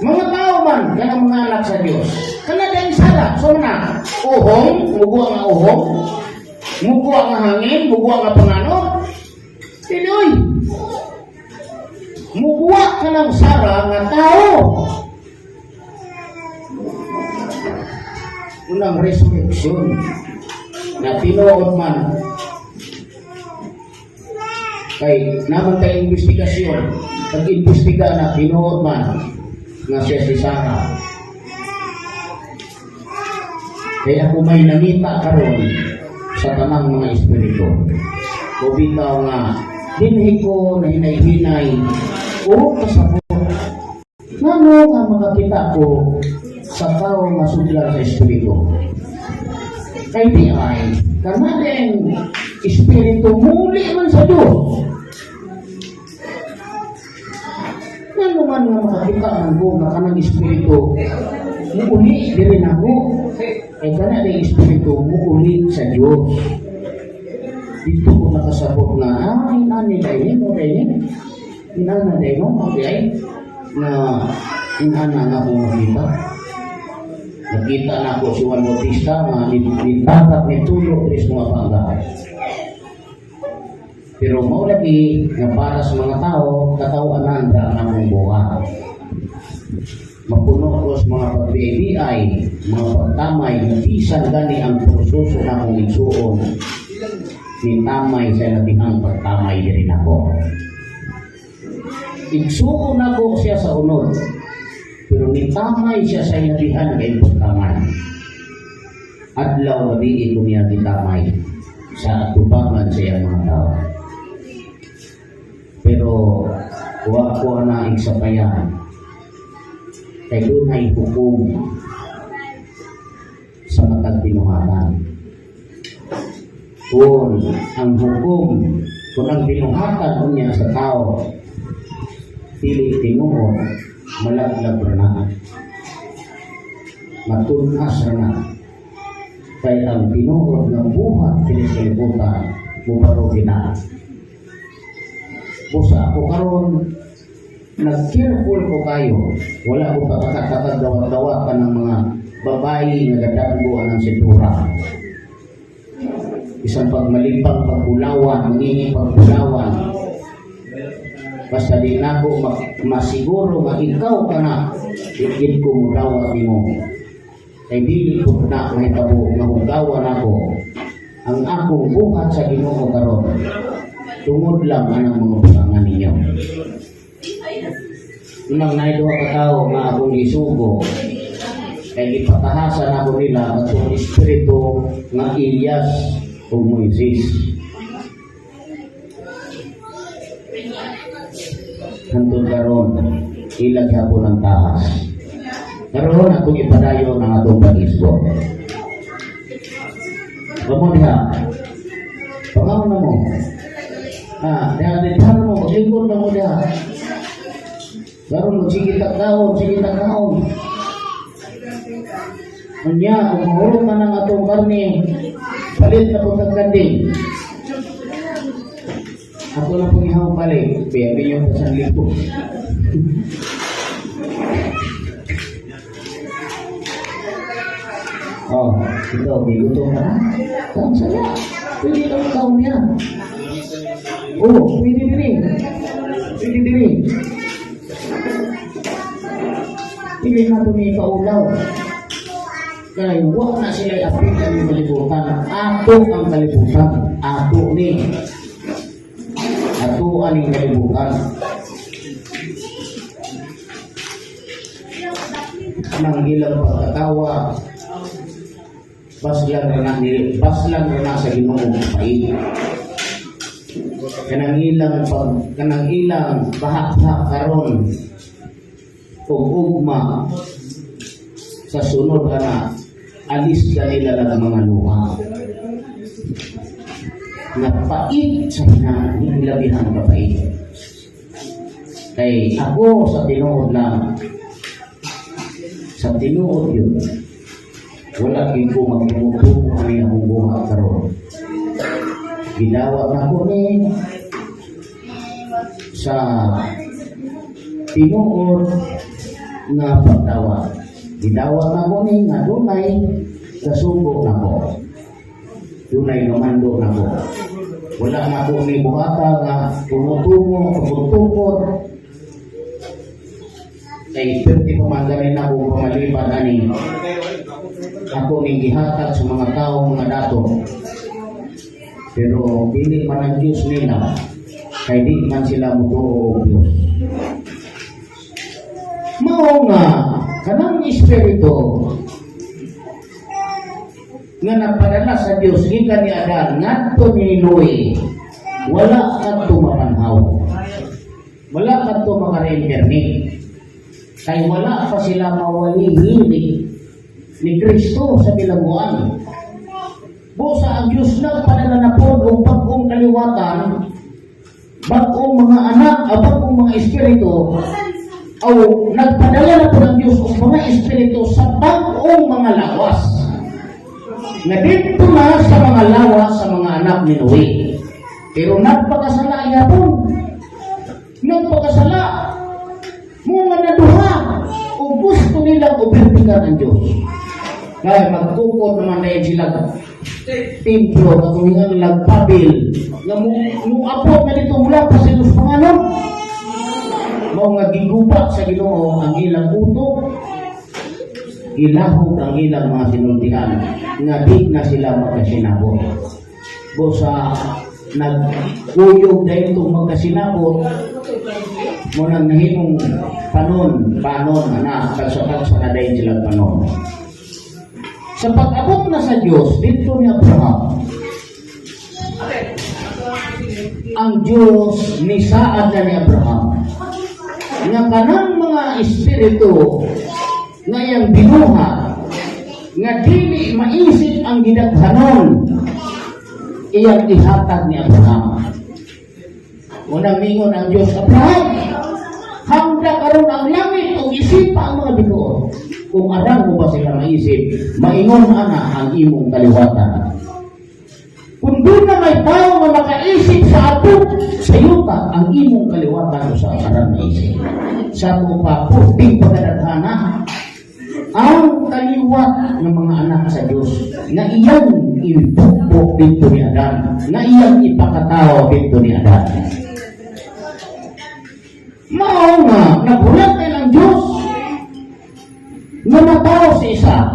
Mga tao man kanang mga anak sa Dios. Kana din Sarah, so na uhong, mubuwa nga uhong, mubuwa nga hangin, mubuwa nga panganod. Dili oy. Mubuwa ka ng Sarah nga tao. Unang resurrection na tinuod man kay naman kay investigasyon, pag-imbestiga na tinuod man nga siya si Sarah. Kaya ako may nangita karon sa tanang mga espiritu. O bitaw nga dinhi ko na hinay-hinay o kasabot ngano nga makakita ko sa tao nga sudlan sa espiritu. Kay di ay kanadeng espiritu muli man sa Diyos. Ngano man nga makakita man ko nga kanang espiritu muuli diri nako. Kay kanadeng espiritu muuli sa Diyos. Dito ko nakasabot na inani dahil mo dahil inana dahil mo okay na inana nga akong makita. Nakita na ako si Juan Bautista nga nitatap ni tulo diri sa mga pangga. Pero mao lagi nga para sa mga tao, katawanan ra ang among buhat. Mapuno ko sa mga pag-BI, mga pagtamay, bisan gani ang proseso na akong igsuon, nitamay sa labihang pagtamay diri nako. Igsuon nako siya sa unod, pero nitamay siya sa ilabihan kay pagtamay. Adlaw gabi ko niya gitamay sa atubangan sa iyang mga tao. Pero wa ko na igsapayan kay dunay hukom sa matag binuhatan. Kung ang hukom, kung ang binuhatan unya sa tao dili tinuod, malaglag ra na, matunas ra na. Kay ang tinuod nga buhat diri sa kalibutan mubaro gina. Busa ako karon Nag-careful ko kayo. Wala ko pagkakatakag dawat-dawat ka ng mga babae nga gadagbo ang sintura. Isang pagmalipang pagbulawan, mangingi pagbulawan. Basta di na ko masiguro nga ikaw ka na, di ko mudawat nimo. Kay dili ko na mahitabo nga hugawan ako ang akong buhat sa Ginoo karon tungod lang anang mga butangan ninyo. Unang naay duha ka tawo nga akong isugo kay gipatahasan ako nila atong espiritu nga Elias ug Moises. Hantod karon ilang gyapon ang tahas. Karon akong ipadayon ang atong pag-isgo. Kamo diha. Pangaw na mo. Ah, diha diha mo, maglingkod na mo diha. Karon sige ta kaon, sige ta kaon. Unya, kung mahulog man ang atong karne, palit na po kag kanding. Ako lang pong ihaw balik, biyabi yung 1,000. Oh, ito, may gutom ka na? Ang saya. Pwede kang kaon yan. Oh, pwede diri. Pwede diri. Pwede na ito may kaulaw. Kaya wa na sila apil ang kalibutan. Ato ang kalibutan. Ato ni. Ato ang kalibutan. Nang ilang pagkatawa, baslan ra na ni baslan ra na sa Ginoo pait. Kanang ilang pag kanang ilang bahak-bahak karon ug ugma sa sunod ana alis kanila lang mga luha. Napait sa hilabihan kapait. Kay ako sa tinuod lang, sa tinuod yun, wala gyud ko magtumutubo ani akong buhat karon. Gidawat na ko ni sa tinuod nga pagdawat. Gidawat na ko ni nga dunay kasubo na ko. Dunay gamando na ko. Wala na ko ni buhata nga tumutungo, tumutukod. Kay perti pa man gani na akong pamaliban ani. Ako ning gihatag sa mga tao mga dato. Pero dili man ang Diyos nila, kay di man sila mutuo og Diyos. Mao nga kanang espiritu nga napadala sa Dios gikan ni Adan ngadto ni Noe, wala kadto mapanhaw. Wala kadto maka-reincarnate. Kay wala pa sila mawalihi ni Kristo sa bilangguan. Busa ang Diyos nagpadala na po og bag-ong kaliwatan, bag-ong mga anak, o bag-ong mga espiritu, o nagpadala na po ng Diyos og mga espiritu sa bag-ong mga lawas. Na dito na sa mga lawas sa mga anak ni Noe. Pero nagpakasala yapon. Nagpakasala. Mga naduha. O gusto nilang obertikan ang Diyos. Kaya magtukod naman na sila templo at kung nga nagpabil nga mo muapot na dito mula pa sa Diyos pangalan, mao nga giguba sa Ginoo ang ilang utok, gilahog ang ilang mga sinultian nga di na sila magkasinabot. Busa nagkuyog dahil itong magkasinabot mo nang nahimong panon panon na tagsa-tagsa na dahil silang panon. Sa pag-abot na sa Diyos dito ni Abraham, ang Diyos nisaad na ni Abraham nga kanang mga espiritu nga iyang binuhat nga dili maisip ang gidaghanon, iyang ihatag ni Abraham. Unang mingon ang Diyos, "Abraham, hamda karon ang langit ug isipa ang mga bituon. Kung arang mo ba sila maisip, maingon ana ang imong kaliwatan." Kung doon na may tao nga makaisip sa ato Sa yuta ang imong kaliwatan usa aran maisip. Sa ato pa purting pagkadaghana ang kaliwat ng mga anak sa Diyos na iyang ibukbok dito ni Adan, na iyang ipakatao dito ni Adan. Mao nga, naghulat kay ng Diyos nga matawo si Isaac.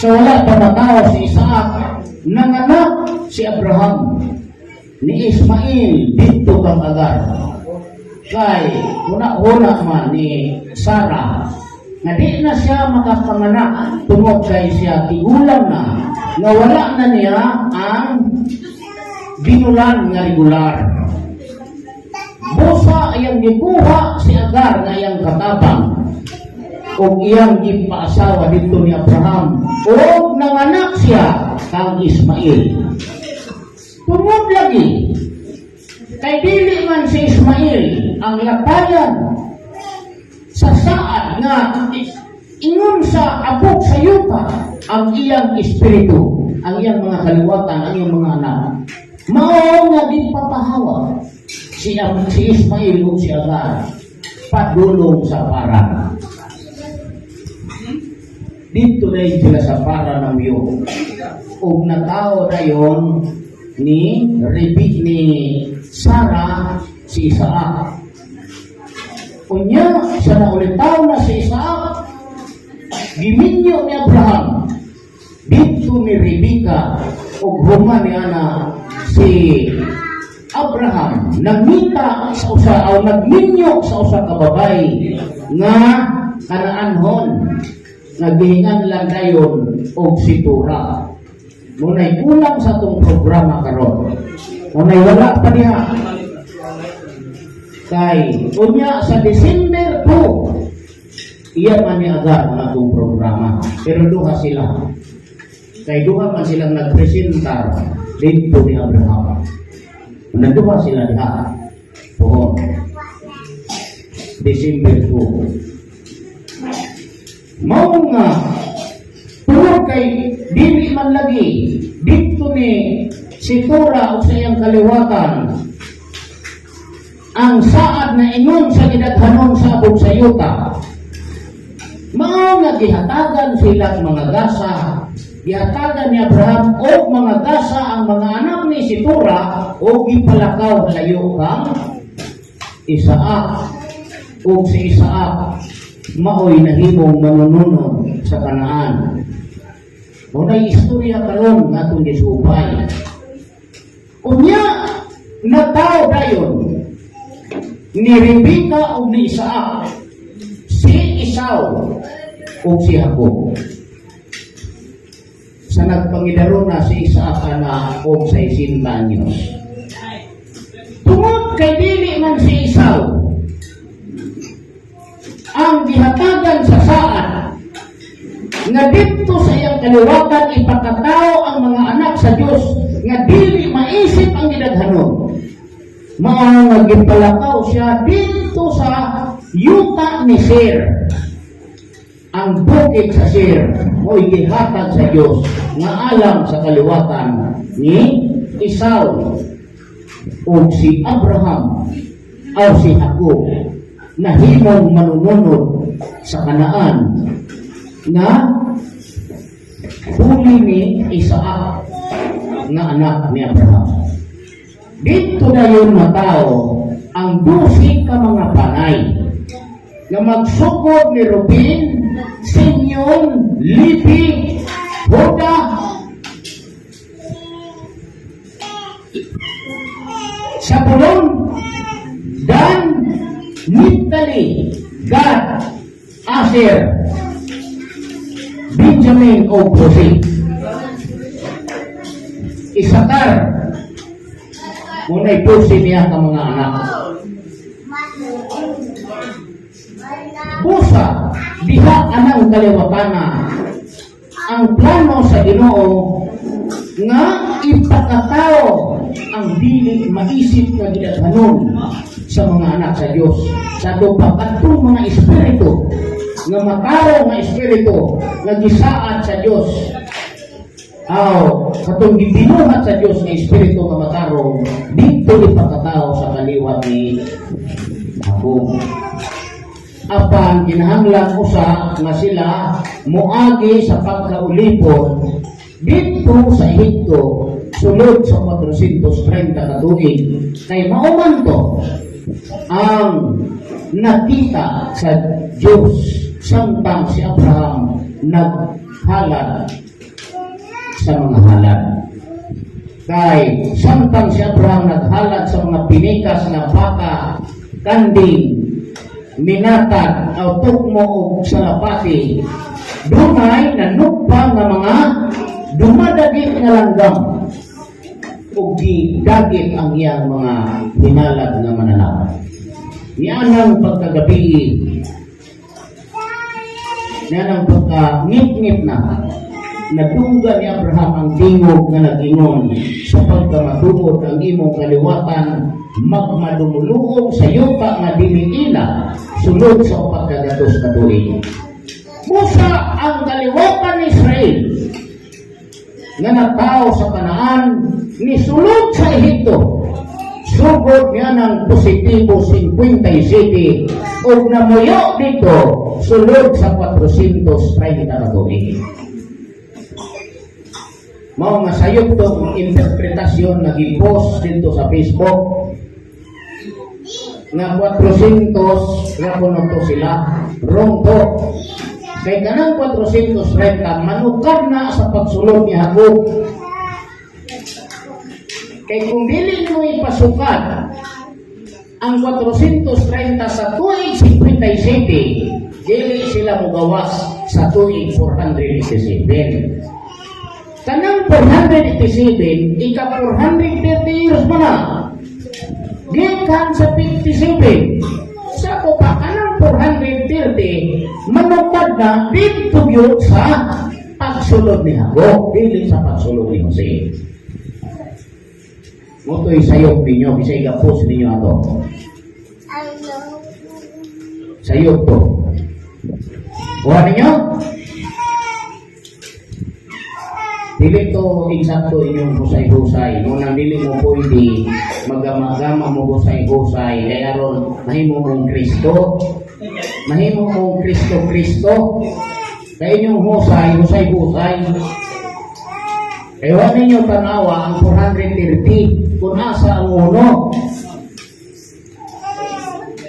Sa wala pa matawo si Isaac, nanganak si Abraham ni Ismail dito kang Agar. Kay huna-huna man ni Sarah na di na siya makapanganak tungod kay siya tigulang na, nga wala na niya ang binulan nga regular. Busa iyang gikuha si Agar nga iyang katabang ug iyang gipaasawa dito ni Abraham ug nanganak siya kang Ismail. Tungod lagi kay dili man si Ismail ang latayan sa saad nga ingon sa abog sa yuta ang iyang espiritu, ang iyang mga kaliwatan, ang iyang mga anak. Mao nga gipapahawa si Ismail ug si Agar padulong sa Paran. Dito na sila sa Paran ng Miyo. Ug natao dayon ni Rebi ni Sarah si Isaac. Unya sa naulitaw na si Isaac, giminyo ni Abraham dito ni Rebecca ug human ni ana si Abraham nagmita sa usa o nagminyo sa usa ka babay nga Kanaanhon nga gihinganlan dayon og Situra. Muna'y kulang sa atong programa karon. Muna'y wala pa diha. Kay unya sa December 2, iya man ni Agar ang atong programa. Pero duha sila. Kay duha man silang nagpresentar dito ni Abraham. Nagduha sila diha. Pohon. December 2. Mao nga tungod kay dili man lagi dito ni Situra o sa iyang kaliwatan ang saad na ingon sa gidaghanon sa abog sa yuta. Mao nga gihatagan silang mga gasa, gihatagan ni Abraham og mga gasa ang mga anak ni Situra o gipalakaw layo kang Isaac. Ug si Isaac maoy nahimong manununod sa Kanaan. Mao na istorya karon nga atong gisupay. Unya natawo dayon ni Rebecca ug ni Isaac si Esau ug si Jacob. Sa nagpangidaro na si Isaac ana og 60 anyos. Tungod kay dili man si Esau ang gihatagan sa saad nga dito sa iyang kaliwatan ipakatao ang mga anak sa Dios nga dili maisip ang gidaghanon. Mao nga gipalakaw siya dito sa yuta ni Seir. Ang bukid sa Seir mo'y gihatag sa Dios nga alang sa kaliwatan ni Esau. Ug si Abraham aw si Jacob nahimong manununod sa Kanaan na huli ni Isaac nga anak ni Abraham. Dito dayon matao ang 12 ka mga panay na magsukod ni Ruben, Simeon, Levi, Juda, Zabulon, Dan, Naphtali, Gad, Aser, Benjamin o Jose. Isakar, muna'y 12 niya ka mga anak. Busa, diha anang kaliwatana ang plano sa Ginoo nga ipakatao ang dili maisip nga gidaghanon sa mga anak sa Dios. Sa ato pa kadtong mga espiritu nga matawo nga espiritu nga gisaad sa Dios. Aw, katong gibinuhat sa Dios nga espiritu nga matarong dito. pili pa katao sa kaliwat ni Jacob. Apan kinahanglan usa nga sila moagi sa pagkaulipon didto sa Ehipto sulod sa 430 ka tuig, kay mao man to ang nakita sa Diyos samtang si Abraham naghalad sa mga halad. Kay samtang si Abraham naghalad sa mga pinikas nga baka, kanding, minatag, o tukmo og salapati, dunay nanugpa nga mga dumadagit nga langgam ug gidagit ang iyang mga hinalad nga mananap. Nianang pagkagabi, nianang pagka ngip-ngip na, nadunggan ni Abraham ang tingog nga nag-ingon, "Sa pagkamatuod ang imong kaliwatan magmadumuluong sa yuta nga dili ila sulod sa 400 ka tuig." Busa ang kaliwatan ni Israel nga natawo sa Kanaan ni sulod sa Ehipto sugod niya ng positibo 57 ug namuyo didto sulod sa 430 ka tuig. Mao nga sayop tong interpretasyon nga gipost didto sa Facebook nga 400 ra kuno to sila. Wrong to. Kay kanang 430 manukad na sa pagsulod ni Jacob. Kay kung dili mo ipasukat ang 430 sa tuig 57, dili sila mugawas sa tuig 487. Kanang 487, ika 430 years mo na. Gikan sa 57. Sa ko pa, kanang 430, manukad na didto gyud sa pagsulod ni Jacob, dili sa pagsulod ni Jose. Mao to'y sayop ninyo, bisay gapos ninyo ato. Sayop to. Kuha ninyo? Dili to insakto inyong husay-husay. Nung dili mo pwede, magama-gama mo husay-husay. Kaya aron mahimo mong Kristo. Mahimo mong Kristo-Kristo. Kaya inyong husay, husay-husay. Kaya wa ninyo tanawa ang 430 kung asa ang uno.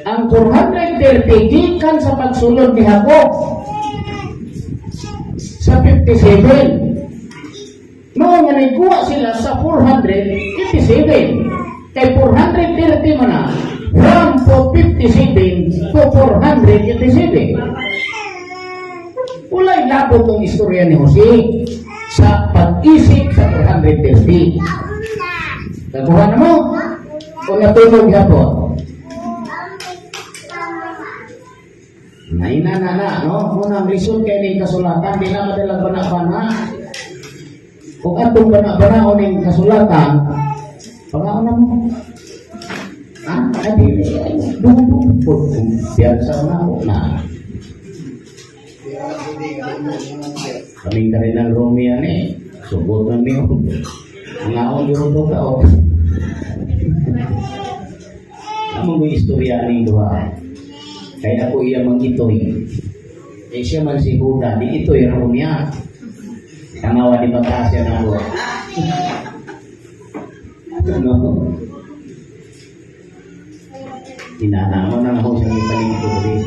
Ang 430 gikan sa pagsulod ni Jacob sa 57. Mao nga nagkuha sila sa 487. Kay 430 man na from 457 to 487. Walay labot tong istorya ni Jose sa pag-isip sa 430. Nakuha na mo? O natulog yapon? Naina na na, no? Muna ang lisod kay ning kasulatan, di na madalag bana-bana. Kung atong bana-banaon ning kasulatan, pangaon na mo. Ha? Adi, dungdung po. Kumpiyansa na ako na. Kaming Cardinal Romy yan eh. Sugot na niyo. Ang aon yun to ka, oh. Amo mo istorya ning duha. Kaya ako iya mangitoy. Eh siya man si Huda, di itoy ra niya. Tanawa di batas yan ako. No? Inana mo na ako siyang ipalingkod rin.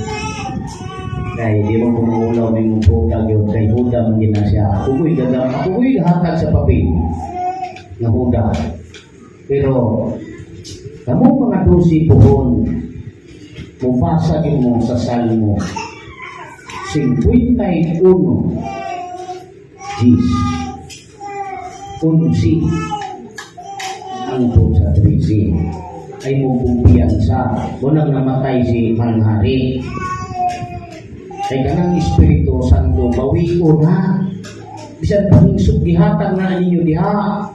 Kay di mo pumulaw may mong putag yun. Kay Huda man gina siya. Ako ko'y gaga, ako ko'y hatag sa papel nga Huda. Pero kamo mga 12 puhon, mubasa din mo sa Salmo 51 10 11 hangtod sa 13 ay mo kumpiyansa unang namatay si Manghari kay kanang Espiritu Santo bawi na bisan panginsog gihatag na ninyo diha.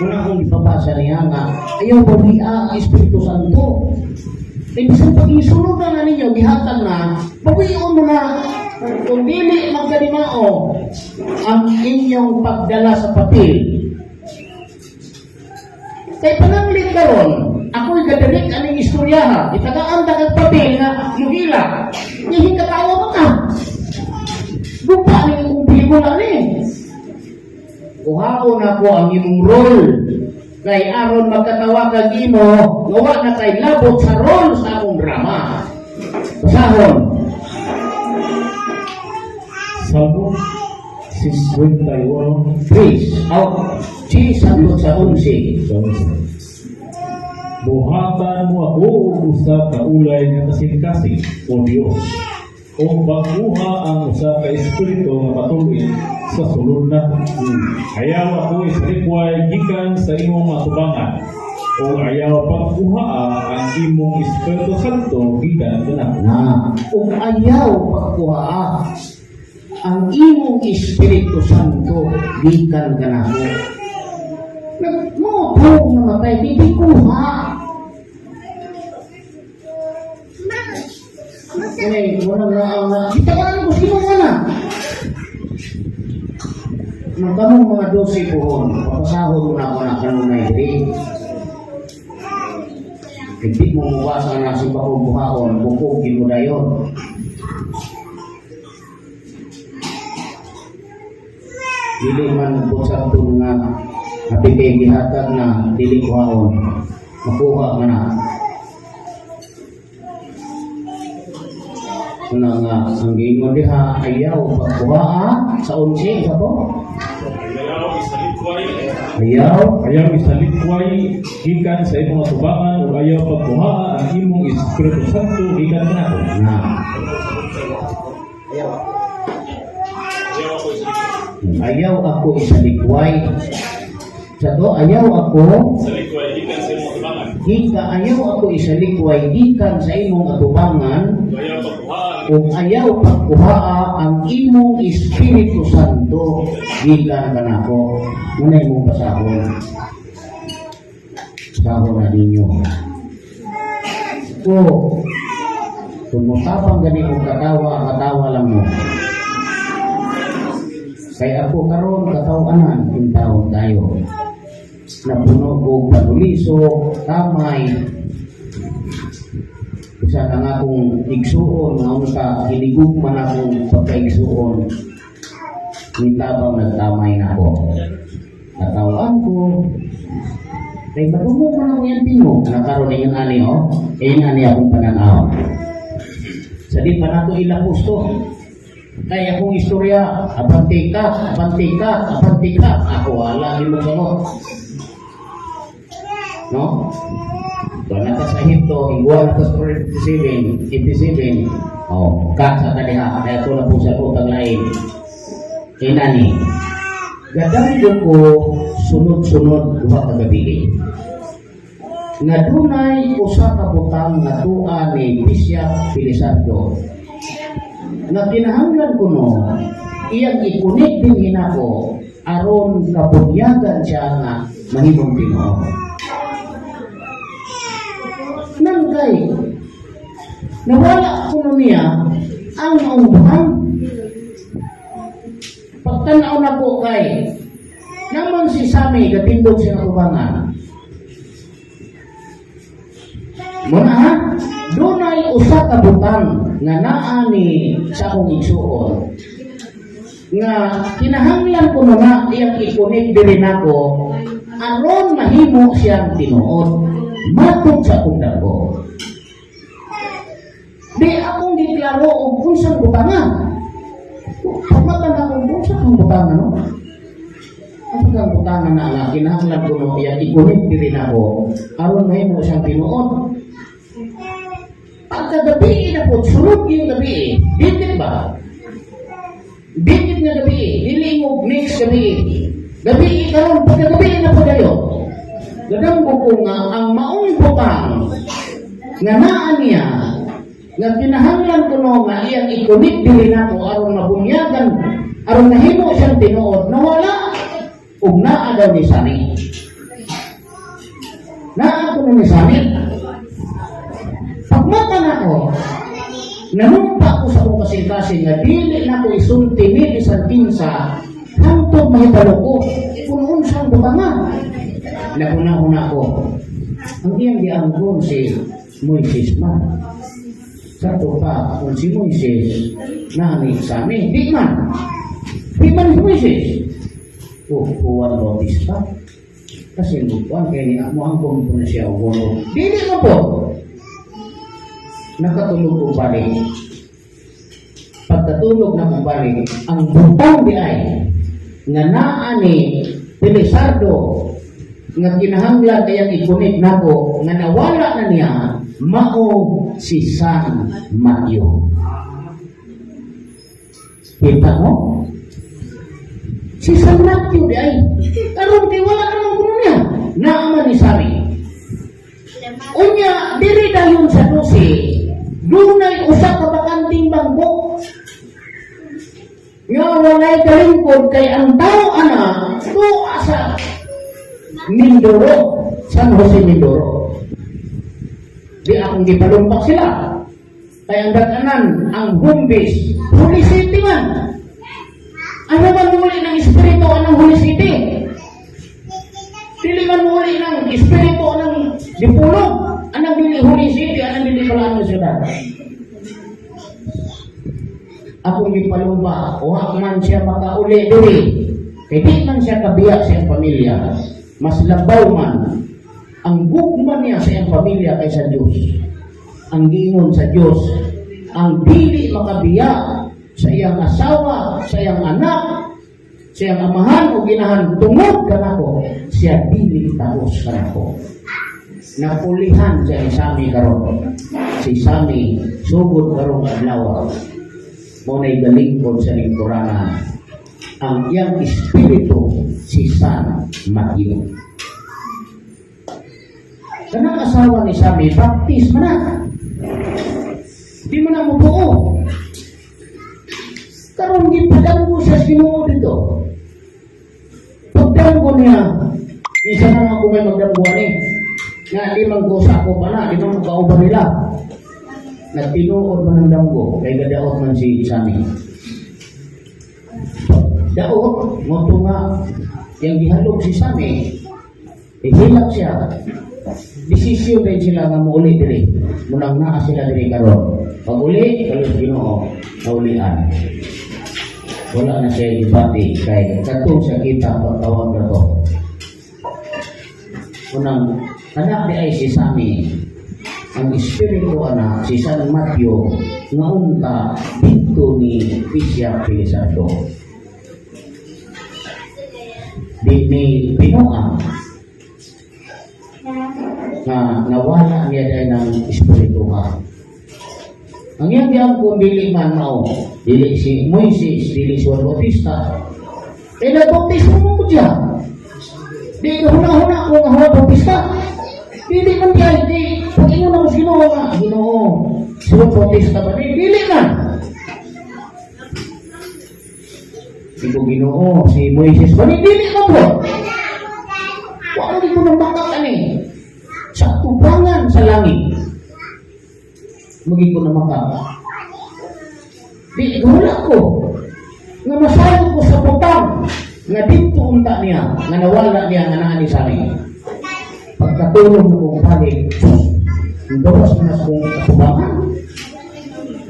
Muna akong ipabasa niya nga ayaw bawia ang Espiritu Santo kay bisan pag isulod na ninyo gihatag na, bawion mo na kung dili magkalimao ang inyong pagdala sa papel. Kay pananglit karon Ako'y gadirek aning istorya ha. Itagaan ta kag papel nga muhila. Nga katawa man ka. Gupa ni akong pelikula ni. Kuhaon ako ang imong role. Kay aron magkatawa kag imo, nga wa na kay labot sa role sa akong drama. Basahon. Salmo 51, Please. Aw, si sangkot sa 11. Buhatan mo ako og usa ka ulay nga kasing-kasing, O Dios. O bag-uha ang usa ka espiritu nga matulin sa sulod nako. Ayaw ako isalikway gikan sa imong atubangan. O ayaw pagkuhaa ang imong Espiritu Santo gikan kanako. Na, ug ayaw pagkuha ang imong Espiritu Santo gikan kanako. Nagmotog na matay, di kuha. Eh, wala na ang kita ka na sino nga na. Nang mga 12 buhon, papasahod mo na ako na kanunay diri. Hindi mo mubasa na si bakong buhaon, bukog mo dayon. Dili man po sa nga apit kay gihatag na dili kuhaon, makuha man na. Una nga, ang giingon diha, ayaw pagkuha sa 11, isa po? Ayaw isalikway, Ayaw, ayaw isalikway gikan sa imong atubangan o ayaw pagkuhaa ang imong Espiritu Santo gikan kanako. Na. Ayaw ako isalikway. Sa to, ayaw ako Isalikway gikan sa imong atubangan. Gika, ayaw ako isalikway gikan sa imong atubangan Ayaw pagkuhaa ug ayaw pagkuhaa ang imong Espiritu Santo gikan kanako. Muna imong basahon. Basahon na ninyo. O, kung mutapang gani kong katawa, katawa lang mo. Kay ako karon katawanan intawon tayo. Napuno og panuliso, kamay. Usa ka nga akong igsuon, nga unta hinigugma na akong pagkaigsuon. Nitabang nagtamay na ako. Katawaan ko. Kay madungog man ako yung tingog. Nakaroon na yung ani, oh. Eh, yung ani akong pananaw. Sa di pa nato ilang gusto. Kay akong istorya, abante ka, abante ka, abante ka. Ako wala imo kamot. No? Doon na ta sa Ehipto, igual na ta sa 47, 57. Oh, ka sa kaniha. Kaya ito na po sa utang lain. Inani, gadanggo ko sunod-sunod duha ka gabi. Nga dunay usa ka butang nga tua ni Bishop Felizardo. Nga kinahanglan ko no, iyang i-connect din hinako aron kabunyagan siya nga mahimong tinuod. Nang kay nawala kuno niya ang maong butang. Pagtanaw na po kay naman si Sami gatindog siya atubangan. Muna ha, dunay usa ka butang nga naa ni sa akong igsuon nga kinahanglan ko na iyang i-connect diri nako aron mahimo siyang tinuod matod sa akong dagko. Di akong giklaro og unsang butanga. Pagmata na akong unsa kang butanga, no? Unsa kang butanga na nga kinahanglan ko no iyang i-connect diri nako aron mahimo siyang tinuod. Pagkagabi na po, sunod yung gabi. Dikit ba? Dikit nga gabi. Dili mo next gabi. Gabi karon pagkagabi na po dayo. Gadanggo ko nga ang maong butang nga naa niya nga kinahanglan ko no nga iyang i-connect diri nako aron mabunyagan aron mahimo siyang tinuod nawala ug naa daw ni Sami. Naa ko ni Sami. Pagmata na ko, nanumpa ko sa akong kasing-kasing nga dili na ko isulti ni bisan kinsa hangtod mahibalo ko kung unsang butanga. Nahuna-huna ko. Ang iyang giangkon si Moises man. Sa pa, kung si Moises, nani sa amin, di man. Di man si Moises. O, Juan Bautista. Kasi Juan, kaya ni mo ang ko na siya, o dili mo po. Nakatulog ko balik. Pagkatulog na kong balik, ang butang di ay, nga naa ni Felizardo, nga kinahanglan kayang i-connect nako, nga nawala na niya, mao si San Mateo. Kita mo? Si San Mateo di ay. Karon kay wala ka naman kuno niya. Naaman ni Sami. Unya, diri dayon sa 12, dunay usa ka bakanting bangko. Nga walay kalingkod kay ang tao ana tuwa sa Mindoro, San Jose Mindoro. Di akong gipalumpak sila. Kaya ang daganan, ang home base, Holy City man. Ano man muli ng espiritu anang Holy City? Dili man muli ng espiritu anang Dipolog. Anang dili Holy City, anang dili pala ang syudad. Akong gipalumba, wa man siya makauli diri. Kay di man siya kabiya sa iyang pamilya. Mas labaw man ang gugma niya sa iyang pamilya kaysa Diyos. Ang giingon sa Diyos, ang dili makabiya sa iyang asawa, sa iyang anak, sa iyang amahan o ginahan tungod kanako, siya dili taos kanako. Napulihan siya ni Sami karon. Si Sami sugod karong adlaw. Mo na'y galingkod sa lingkuranan. Ang iyang espiritu si San Mateo. Kanang asawa ni Sami, baptist man na. Di man na mutuo. Karon gipadanggo siya sa Ginoo dito. Pagdanggo niya, isa na ako may magdanggo ani. Nga di man ko sa ako pa na, di man ko kauban nila. Nagtinuod man ang danggo, kay gadaot man si Sami. Daot, mo nga, yang gihalog si Sami, ihilak siya. Desisyon din sila nga muuli diri. Munang naa sila diri karon. Pag uli, kalos Ginoo, naulian. Wala na siya gibati kay katong sa kita pagtawag na to. Unang anak di ay si Sami, ang espiritu anak si San Mateo nga unta dito ni Pisya Felizardo. Di ni Pinoa nga nawala niya dahil ng espiritu ha. Ang iyang giyangkon dili man mao, dili si Moises, dili si Juan Bautista. Eh nagbautismo mo ko siya. Di ka huna-huna ko nga Juan Bautista. Dili man diay, di pag ingon ako sa Ginoo nga, Ginoo, si Juan Bautista ba? Di, dili man. Di ko Ginoo, si Moises ba? Di, dili man po. Wala di ko nang ani sa tubangan sa langit. Maging ko na maka. Di, wala ko. Nga masayod ko sa butang. Nga dito unta niya, nga nawala niya, nga naa ni Sami. Pagkatulog na kong balik, ang gawas na sa kong atubangan.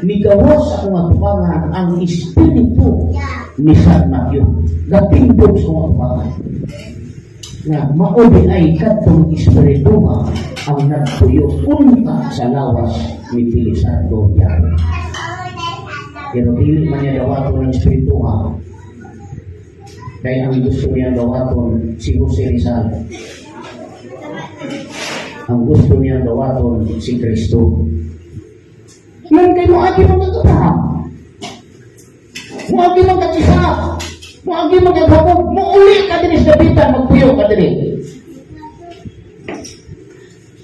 Nigawas sa akong atubangan ang espiritu ni San Mateo. Gatindog sa akong atubangan. Nga mauli ay katong espiritu nga ang nagtuyo unta sa lawas ni Felizardo Yari. Pero dili man niya dawaton ng espiritu ha. Dahil ang gusto niya dawaton si Jose Rizal. Ang gusto niya dawaton si Kristo. Nang kay moagi man kag Abraham. Moagi man kag Isaac. Moagi man kag Jacob. Mouli ka dinhi sa Dapitan, magpuyo ka dinhi.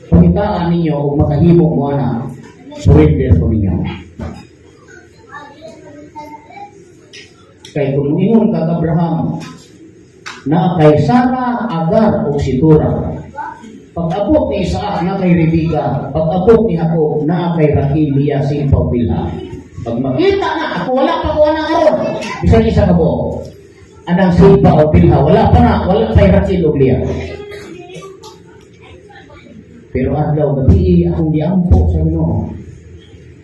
Pangitaan ninyo og makahimo mo ana, surrender ko ninyo. Kay kung moingon kag Abraham, na kay Sara, Agar o Situra. Pag-abot ni Isaac na kay Rebecca, pag-abot ni Jacob na kay Raquel, Leah, Silpa, Bilha. Pag makita na, ako wala pa ko anang aron. Bisan isa ka po. Anang Silpa o Bilha, wala pa na, wala kay Raquel o Leah. Pero adlaw gabi akong giampo sa Ginoo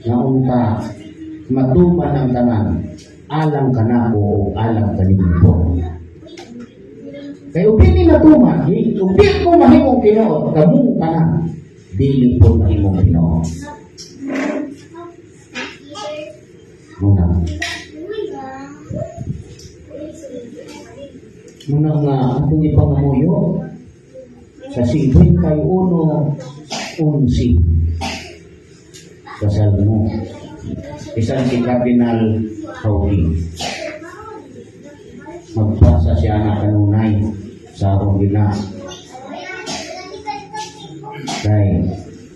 nga unta matuman ang tanan alang kanako o alang kaninyo. Kay ug dili natuman, di, ug di ko mahimong tinuod, kamo tanan dili po mahimong tinuod. Muna. Muna nga akong ipangamuyo sa 51:11 sa Salmo. Bisan si Cardinal Pauli. Magpasa siya na kanunay sa akong gina. Kay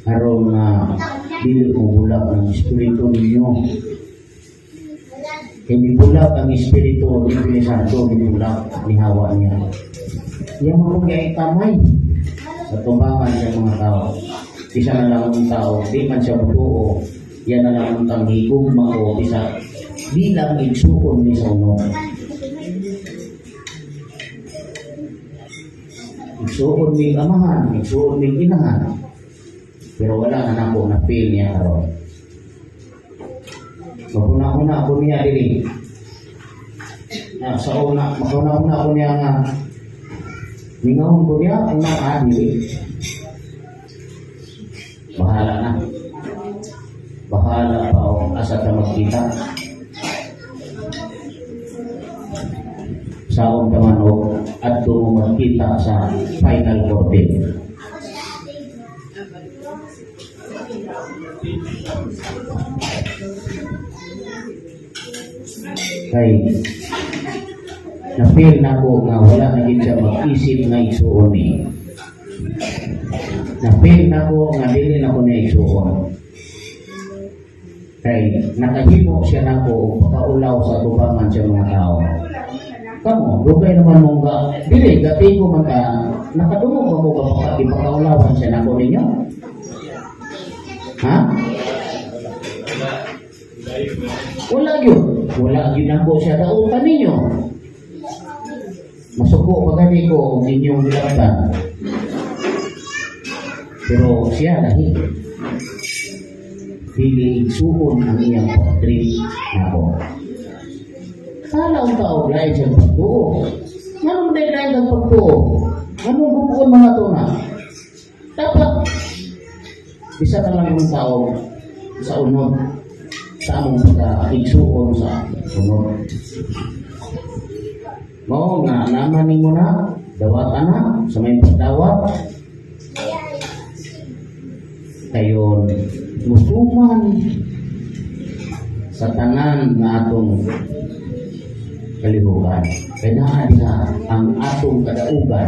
aron nga dili mo bulag ang espiritu ninyo. Kay mibulag ang espiritu ni Espiritu Santo, mibulag ni hawa niya. Iya mo kay kamay sa tumbangan sa mga tao. Isa na lang ang tao, di man siya butuo, yan na lang ang tanghigugma ko, isa bilang igsuon ni sa uno. Igsuon ni amahan, igsuon ni inahan. Pero wala na nako na feel niya karon. Maguna-una ako niya diri. Na sa una, maguna-una ako niya nga mingawon ko niya ang mga dili. Bahala na. Bahala pa o asa ta magkita. Saon ka man o adto mo magkita sa final korte. Kay na-feel na ko nga wala na gid siya mag-isip nga igsuon ni. Na-feel na ko nga dili na ko niya igsuon. Kay nakahimo siya nako og pakaulaw sa tubangan sa mga tao. Kamo, dugay naman mong ga, dili gati ko man ka, nakadungog ba mo ka ipakaulawan siya nako ninyo? Ha? Wala gyud. Wala gyud nako siya dautan ninyo. Masuko pa gani ko og inyong gilabtan. Pero siya lahi. Dili igsuon ang iyang pag-treat nako. Kala ang tao lain siyang pagtuo. Nganong dahil lain ang pagtuo? Anong bubuon mga tuna? Dapat bisa ka lang ng tao sa unod, sa among pagka-igsuon sa unod. Mao nga naman nimo na, dawatan na, sa may pagdawat. Kayon, mutuman sa tanan nga atong kalihukan. Kaya naa diha ang atong kadaugan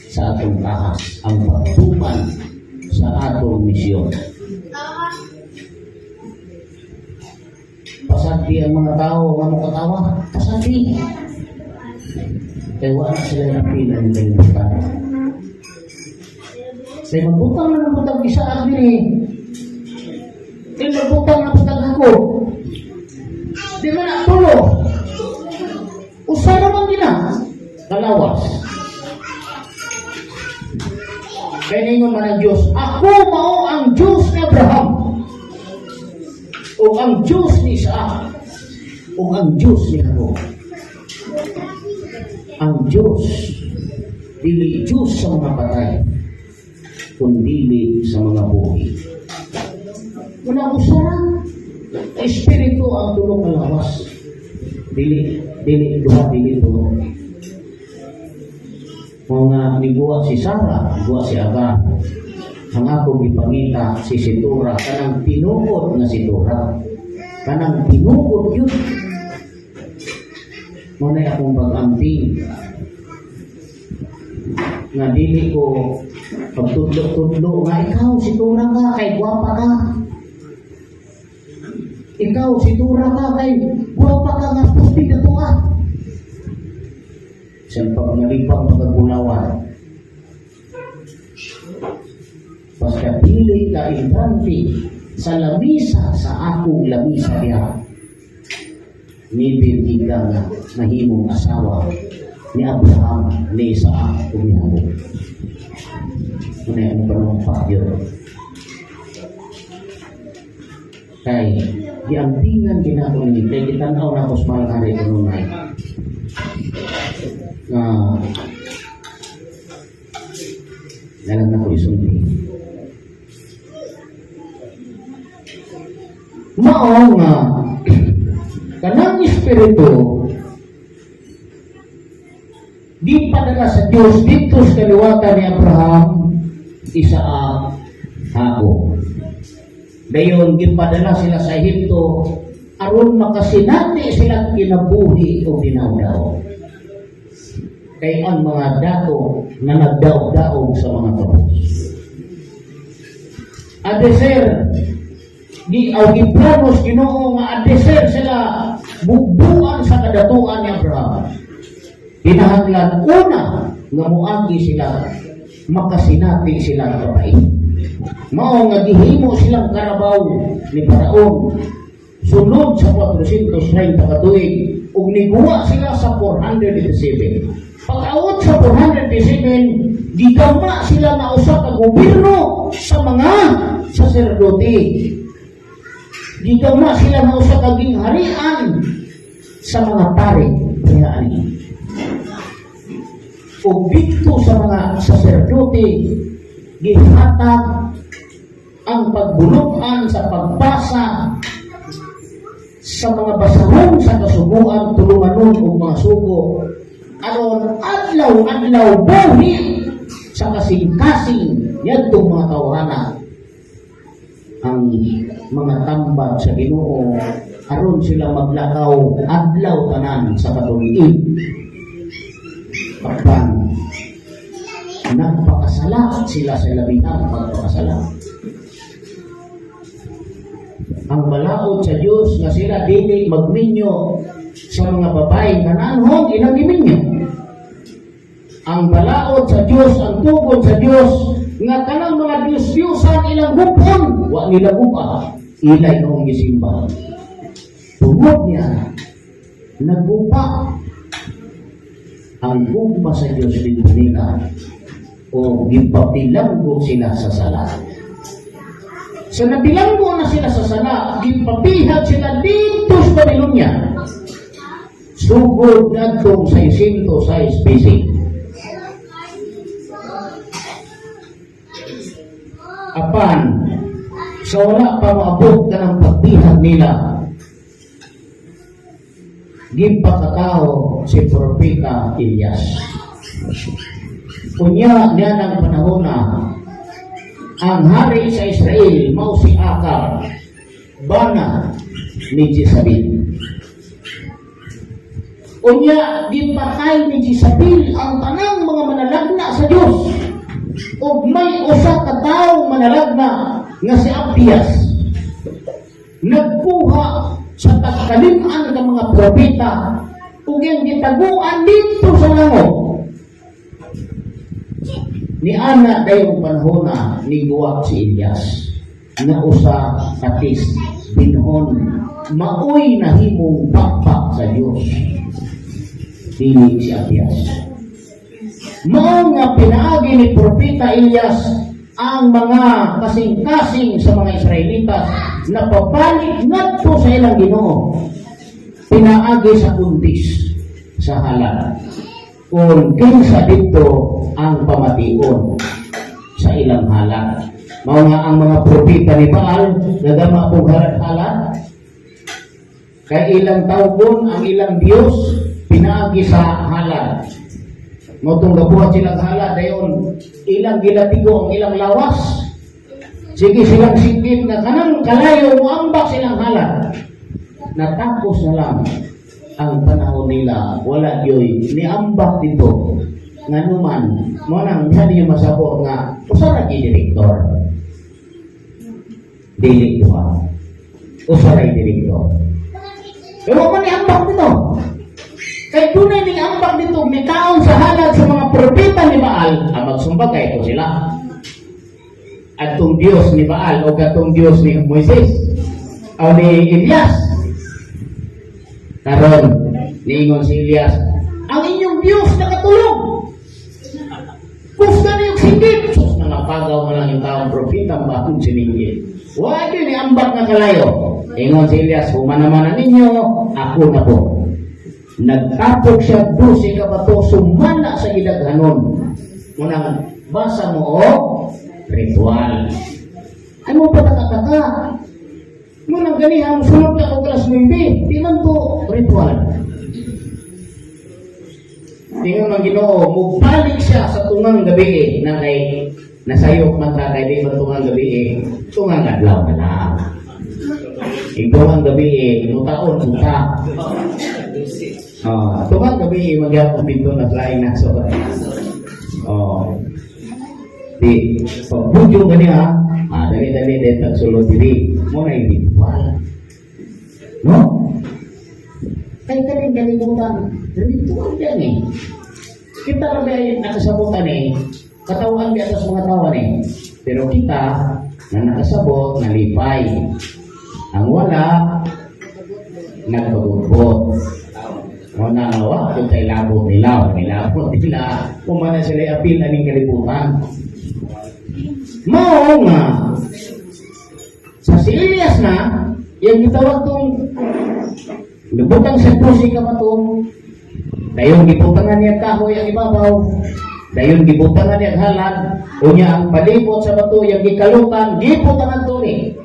sa atong tahas, ang pagtuman sa atong misyon. Pasagdi ang mga tao nga mokatawa, pasagdi. Kaya wala sila napila ng kalimutan. Kaya magbutang na ng butang isa ang diri. Kaya magbutang na butang ako. Di man na tulo. Usa naman gina. Kalawas. Kaya ningon man ang Diyos, ako mao ang Diyos ni Abraham. O ang Diyos ni Isaac. O ang Diyos ni Jacob. Ang Diyos, dili Diyos sa mga patay, kundi sa mga buhi. Wala ko sa espiritu ang tulong ng lawas. Dili, dili, duha, dili, tulo. Mga niguwa si Sarah, niguwa si Agar. Ang akong ipangita si Situra, kanang tinuod nga Situra. Kanang tinuod yun. Muna akong pag-amping nga dili ko pagtudlo-tudlo nga ikaw si Tura ka kay gwapa ka. Ikaw si Tura ka kay gwapa ka nga pusti ka tuwa. Sa pagmalipang pagkagulawan. Basta dili ka entrante sa lamisa sa akong lamisa diha. Nibir ka nga mahimong asawa Ni Abraham, ni Isaac, ug ni Jacob. Ano yung panumpa yun? Kay giampingan ginako ni kay gitan-aw na ko sa mga hari kanunay nga nalang na ko isulti. Mao nga kanang espiritu gipadala sa Dios didto sa kaliwatan ni Abraham, Isaac, Jacob. Dayon gipadala sila sa Ehipto aron makasinati sila kinabuhi o dinawdaw. Kay ang mga dato na nagdaog-daog sa mga kabus. Adeser gi aw giplano sa Ginoo nga adeser sila bugbuan sa kadatuan ni Abraham. Kinahanglan una nga moagi sila makasinati sila kapait. Mao nga gihimo silang karabaw ni Paraon sulod sa 430 ka tuig ug niguwa sila sa 487. Pag-awot sa 487, gigama sila na usa ka gobyerno sa mga saserdote. Gigama sila na usa ka gingharian sa mga pari. Kaya ani. Ug didto sa mga saserdote gihatag ang pagbulukan sa pagbasa sa mga basahon sa kasuguan, tulumanon ug mga sugo aron adlaw-adlaw buhi sa kasing-kasing niadtong mga tawhana ang mga tambag sa Ginoo aron sila maglakaw adlaw tanan sa katuliin. Apan nagpakasala sila sa labihang pagpakasala. Ang balaod sa Dios nga sila dili magminyo sa mga babaeng Kanaanhon, ilang giminyo. Ang balaod sa Dios, ang tugod sa Dios nga kanang mga Diyos-Diyusan ilang gub-on, wa nila guba, ilay noong gisimba. Tungod niya, nagguba ang gugma sa Diyos dito nila o gipabilanggo sila sa sala. Sa nabilanggo na sila sa sala, gipabihag sila dito sa Babylonia. Sugod ngadtong 606 BC. Apan, sa wala pa maabot ka ng pagbihag nila, gipakatao si Propeta Elias. Unya niya ng panahon na ang hari sa Israel mao si Akab, bana ni Jezabel. Unya gipatay ni Jezabel ang tanang mga manalagna sa Dios. Ug may usa ka tawo manalagna nga si Abdias nagkuha sa tagkalim-an ng mga propeta ug iyang gitaguan dito sa langog. Ni ana dayong panahon na niguwa si Elias nga usa katis binhon maoy nahimong pakpak sa Dios, dili si Abdias. Mao nga pinaagi ni Propeta Elias ang mga kasing-kasing sa mga Israelitas na papalit ngadto sa ilang Ginoo, pinaagi sa kundis sa halad kung kinsa dito ang pamation sa ilang halad. Mao nga ang mga propeta ni Baal nagama og halad-halad kay ilang tawgon ang ilang Dios pinaagi sa halad. Mao tong gabuhat silang halad, dayon ilang gilatigo ang ilang lawas. Sige silang sikit nga kanang kalayo moambak silang halad. Natapos na lang ang panahon nila, wala gyoy niambak dito. Nganuman mo nang bisa ninyo masabot nga usa ra gyud direktor, dili duha, usa ra direktor, pero man niambak dito kay dunay ning ambak dito mikaon sa halad sa mga propeta ni Baal. Ang magsumba kay ito sila atong Dios ni Baal o katong Dios ni Moises o ni Elias. Karon niingon si Elias, ang inyong Dios na Kusgan yung singgit. Sus, nangapagaw mo lang yung taong propeta, bakong siningit. Wa gyud ni ambak nga kalayo. Ingon si Elias, "Humana man na ninyo, ako na po." Nagtapok siya 12 ka bato, sumala sa gidaghanon. Munang basa mo o ritual. Ano pa takataka? Munang ganihan, sunod na ko alas 9, di man to ritual. Ingon ng Ginoo, mubalik siya sa tungang gabi eh, na kay nasayop man ta kay di man tungang gabi eh, tungang adlaw na lang. Tungang gabi eh, mutaon uta. Ah, tungang gabi eh, magyapon dito na laing naso. Oh. Di, pagbudyo gani ha, dali-dali din tagsulod diri, mo na ritual. No? Kay kaning kalibutan, ritual yan eh. Kita lang ba ay nakasabutan eh, katawan di atas mga tawa eh. Pero kita, na nakasabot, nalipay. Ang wala, nagpagugot. O na nga, wa, kung kay labot nila, nilabot nila, kumana sila apil aning kalibutan. Mao nga, sa si Elias na, yung gitawag tong lubutang sa 12 ka bato, dayon gibutangan niya kahoy ang ibabaw, dayon gibutangan niya halad, unya ang palibot sa bato yung gikalutan, gibutangan to ni.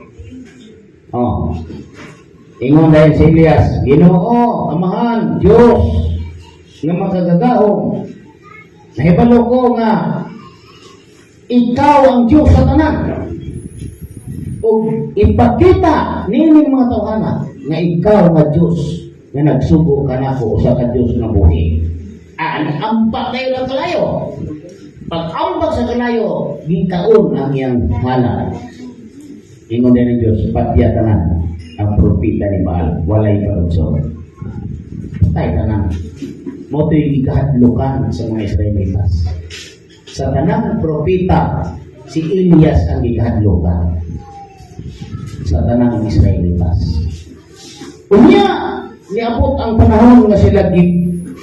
Oh. Ingon dahil si Elias, "Ginoo, Amahan, Diyos, nga makagagahom, nahibalo ko nga ikaw ang Diyos sa tanan. Ug ipakita nining mga tawhana nga ikaw nga Diyos nga nagsugo kanako usa ka Diyos nga buhi." Ah, ambak kayo ng kalayo. Pag ambak sa kalayo, gikaon ang iyang halad. Ingon din ng Diyos, "Patya tanan ang propeta ni Baal, walay panugso. Patay tanan." Mao to'y gikahadlukan sa mga Israelitas. Sa tanang propeta, si Elias ang gikahadlukan sa tanang Israelitas. Unya, niabot ang panahon nga sila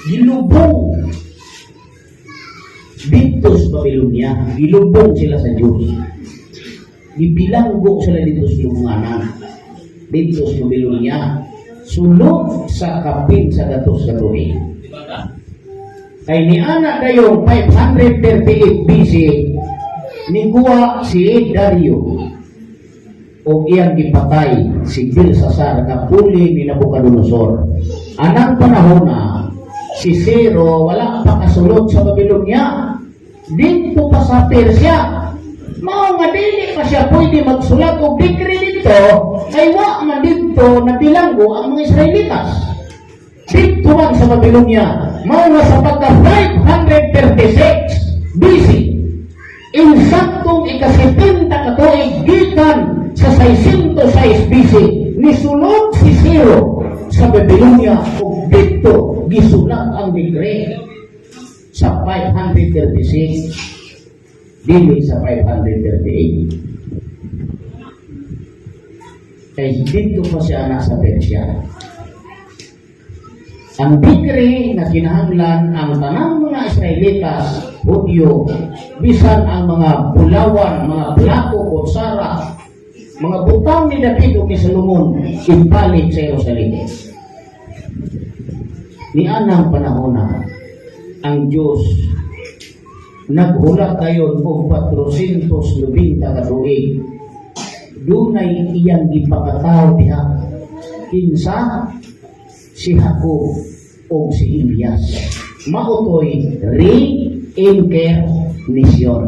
gilubong dito sa Babylonia, gilubong sila sa Diyos. Gibilanggo sila dito sa lubunganan. Dito sa Babylonia, sulod sa kapin sa 100 ka tuig. Kay niana dayong 538 BC, nikuha si Dario o iyang gipatay si Belsasar nga puli ni Nabucodonosor. Anang panahon na si Ciro wala pa kasulod sa Babylonia. Dito pa sa Persia. Mao nga dili pa siya pwede magsulat og decree dito kay wa man dito nabilanggo ang mga Israelitas. Dito man sa Babylonia, mao nga sa pagka 536 BC, insaktong ika-70 ka tuig gikan sa 606 BC, nisulod si Ciro sa Babylonia ug dito gisulat ang decree sa 536, dili sa 538, kay dito pa siya na sa Persia. Ang decree na kinahanglan ang tanang mga Israelitas, Hudyo, bisan ang mga bulawan, mga plato, kutsara, mga butang ni David o ni Solomon, ibalik sa Jerusalem. Ni anang panahon na, ang Diyos naghula kayon og 490 ka tuig. Dunay iyang gipakataw diha. Kinsa? Si Jacob o si Elias. Mao to'y reincarnation.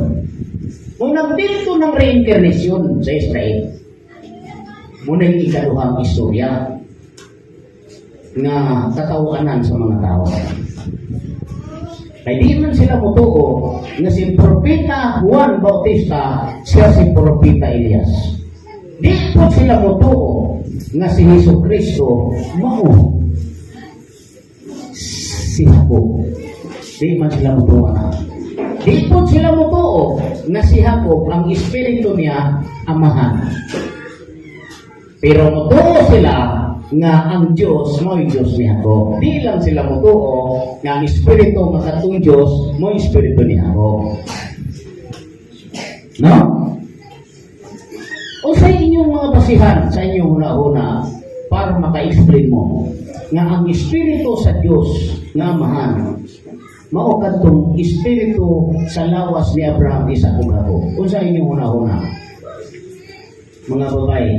Unang dito ng reincarnation sa Israel. Muna yung ikaduhang istorya nga katawanan sa mga tao. Kay di man sila motuo nga si Propeta Juan Bautista siya si Propeta Elias. Di po sila motuo nga si Hesus Kristo mao si Jacob. Di man sila motuo na. Di po sila motuo nga si Jacob ang espiritu niya Amahan. Pero motuo sila nga ang Diyos mo'y Diyos ni Jacob. Di lang sila motuo nga ang espiritu nga katong Diyos mo'y espiritu ni Jacob. No? O sa inyong mga basihan, sa inyong huna-huna, para maka-explain mo nga ang espiritu sa Dios nga Amahan mao kadtong espiritu sa lawas ni Abraham, Isaac ug Jacob? Unsa inyong huna-huna? Mga babae.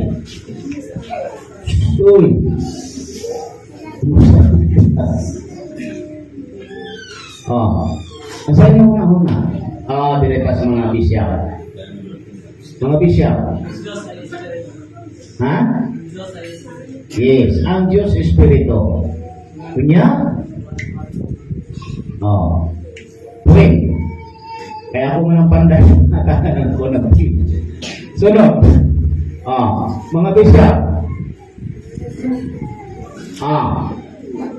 Uy. Kumusta? Oh. Unsa inyong huna-huna? Ah, dire pa sa mga bisyak. Mga bisyak. Ha? Yes, ang Diyos Espiritu. Kunya? Oh. Wait. Kaya ako man ang panday. Ko na. Sunod. Oh, mga bisyak. Ah.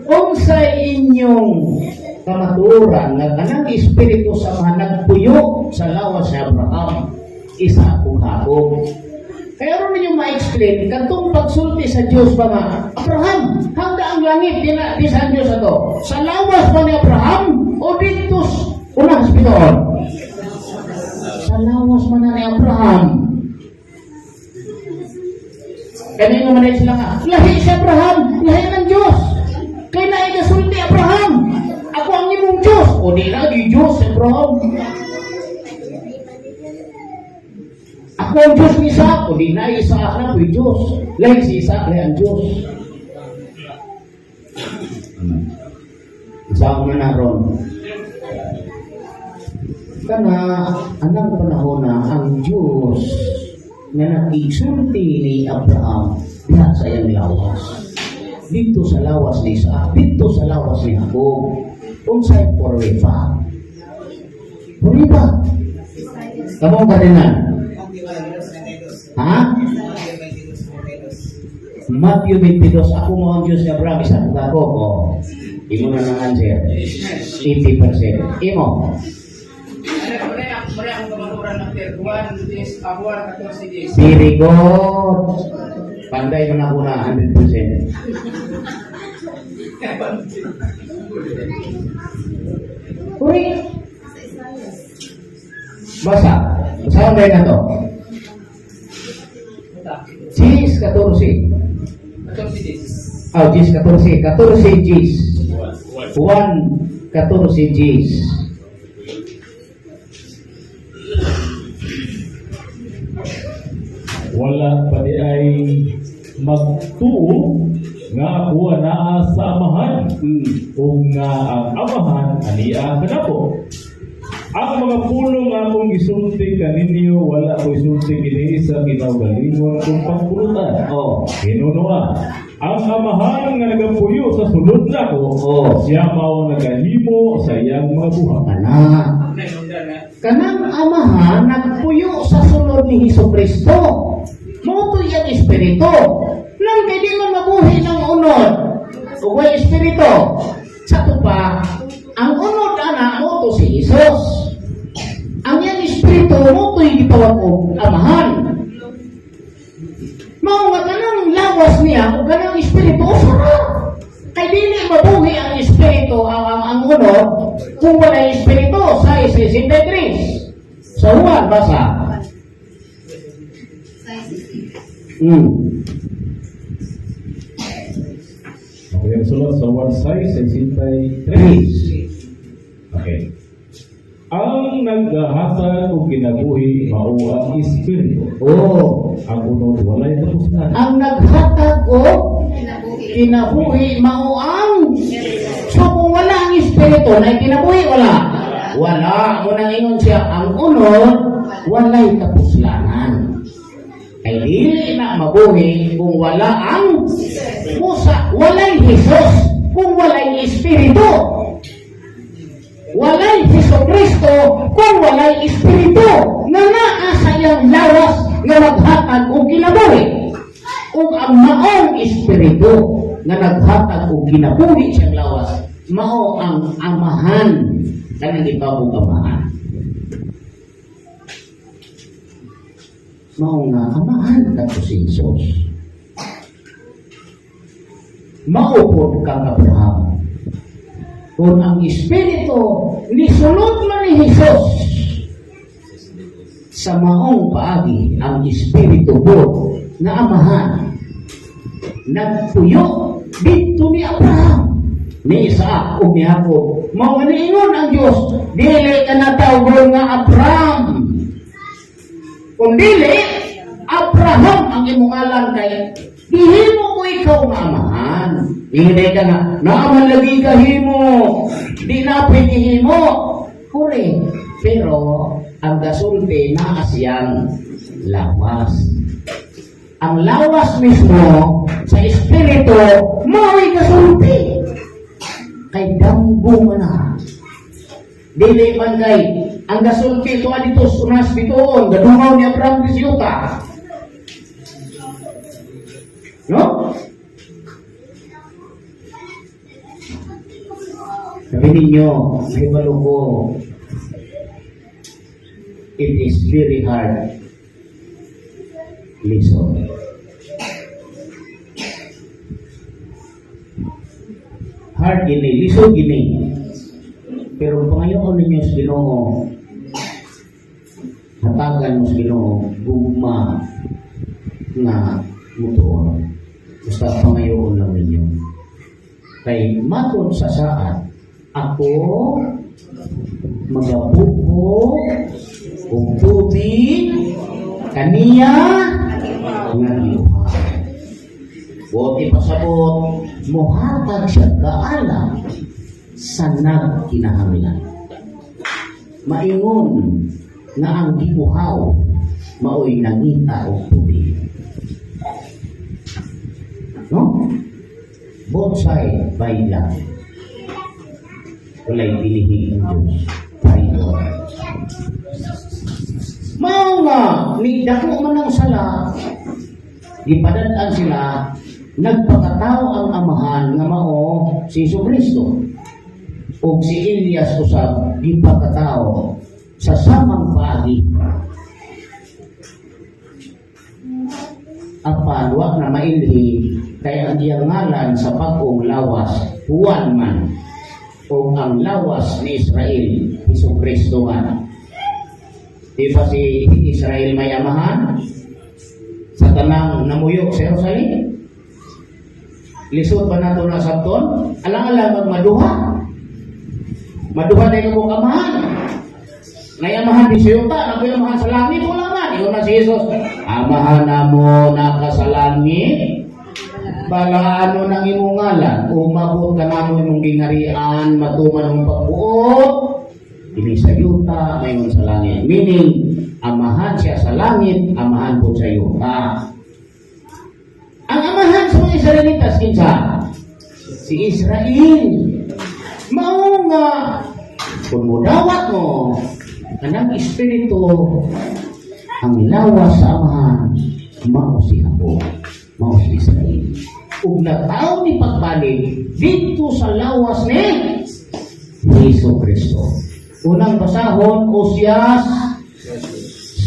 Unsay inyong kamatuoran nga kanang espiritu sa mga nagpuyo sa lawas ni Abraham, Isaac ug Jacob? Kaya aron ninyo ma-explain, katong pagsulti sa Diyos pa nga, "Abraham, hangda ang langit," di na, di sa Diyos ato. Sa lawas pa ni Abraham, o dito, unang sa pitoon? Sa lawas man na ni Abraham. Kaya nga man sila nga, "Lahi si Abraham, lahi ng Diyos. Kaya na ikasulti, 'Abraham, ako ang imong Diyos.' O di lagi Diyos si Abraham. 'Ako ang Diyos ni Isaac.' O di na Isaac na ko'y Diyos. Lahi si Isaac, lahi ang Diyos." Sa na ron. Kana, anang panahon na ang Diyos nga nakisulti ni Abraham diha sa iyang lawas. Dito sa lawas ni Isaac, dito sa lawas ni Jacob. Unsay pruweba? Pruweba. Kamo ka? Ha? Matthew 22, "Ako mo ang Diyos ni Abraham, Isaac, ug Jacob." Oh. Imo na nang answer. 80%. Imo. Muna ang kamatuoran ng 1 10, 1 14 10. Very good. Panday man ako na 100%. Correct. Basa. Saan tayo na to? Gis 14. 14 10. Oh, Gis 14. 14 Gis. 1 14 Gis. Wala pa di ay magtuo nga ako anaa sa Amahan ug nga ang Amahan ania kanako. Ang mga pulong nga akong gisulti kaninyo, wala ko isulti kini sa kinaugalingon kong pangpulutan. Hinunoa, ang Amahan nga nagapuyo sa sulod nako, siya mao nagahimo sa iyang mga buhat. Kana. Kanang Amahan nagpuyo sa sulod ni Hesus Kristo. Mao to iyang espiritu. Nang kay di man mabuhi ng unod ug way espiritu. Sa to pa, ang unod ana mao to si Jesus. Ang iyang espiritu mao to'y gitawag og Amahan. Mao nga kanang lawas niya ug kanang espiritu usara. Kay dili mabuhi ang espiritu ang unod kung wala espiritu sa 63. Sa Juan, basa. Okay, ang sulat sa 1 6 63. Tres. Okay. Ang naghahatag og kinabuhi mao ang espiritu. Ang unod walay katapusan. Ang naghatag og kinabuhi mao ang. So kung wala ang espiritu na kinabuhi, wala. Wala mo nang ingon siya ang unod walay kapuslanan. Kay dili na mabuhi kung wala ang Musa, walay Jesus kung walay espiritu. Walay Hesus Kristo kung walay espiritu nga naa sa iyang lawas nga maghatag og kinabuhi. Ug ang maong espiritu nga naghatag og kinabuhi siyang lawas, mao ang Amahan, kanang gitawag Amahan. Mao nga Amahan kadto si Jesus. Mao pod kang Abraham. Kung ang espiritu nisulod man ni Jesus sa Sa maong paagi, ang Espiritu po nga amahan nagpuyo dito ni Abraham, ni Isaac ug ni Jacob. Mao nga niingon ang Dios, "Dili ka na tawgon nga Abraham, kung dili Abraham ang imong ngalan, kay gihimo ko ikaw nga amahan." Hindi ka nga naaman lagi kahimo, di na gihimo. Kore, pero ang gasulti naa siyang lawas. Ang lawas mismo sa espiritu mao'y gasulti. Kay damgo man na. Dili man kay ang gasulti to dito sunas bituon gadungaw ni Abraham di siyuta. No? Sabi ninyo, may ko, it is very hard lesson. Hard gini, lisod gini. Pero pangayoon ninyo sa Ginoo, hatagan mo sa Ginoo gugma nga mutuon. Basta pangayoon lang ninyo. Kay matod sa saad, ako magabuko og tubig kaniya nga giuhaw. Buot ipasabot, muhatag siya kaalam sa nagkinahanglan. Maingon nga ang giuhaw maoy nangita og tubig. No? Both side by love. Walay pilihin ang Diyos. By God. Mao nga, ni dako man ang sala, gipadad-an sila, nagpakatao ang amahan nga mao si Jesu Kristo. Ug si Elias usab gipakatao sa samang paagi. Apan wa na mailhi kay ang iyang ngalan sa bag-ong lawas Juan man, ug ang lawas ni Israel Hesus Kristo man. Di ba si Israel may amahan sa tanang namuyo sa Jerusalem? Lisod ba nato na sabton? Alang-alang magmaduha. Maduha tayo kung amahan. Nay amahan di siyuta, nakoy amahan sa langit, wala man. Ingon man si Jesus, "Amahan namo naka sa langit, balaano ng imong ngalan, umabot ka namo imong gingharian, matuman ang pagbuot, ini sa yuta, ngayon sa langit." Meaning, amahan siya sa langit, amahan po sa yuta. Ang amahan sa mga Israelitas, kinsa? Si Israel. Mao nga, kung mudawat mo, kanang espiritu, ang lawas sa amahan, mao si Jacob, mao si Israel. Ug nataw ni pagbalik dito sa lawas ni Jesu Kristo. Unang basahon, Osias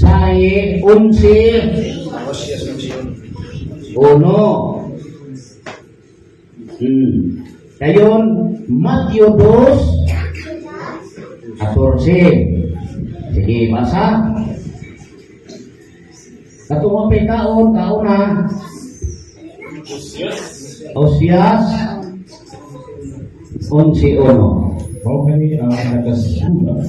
6:11. Dayon, Matthew 2:14. Sige, basa. Katong pay kaon, kaon na. Osias 11:1. Mao kani ang nakasulat.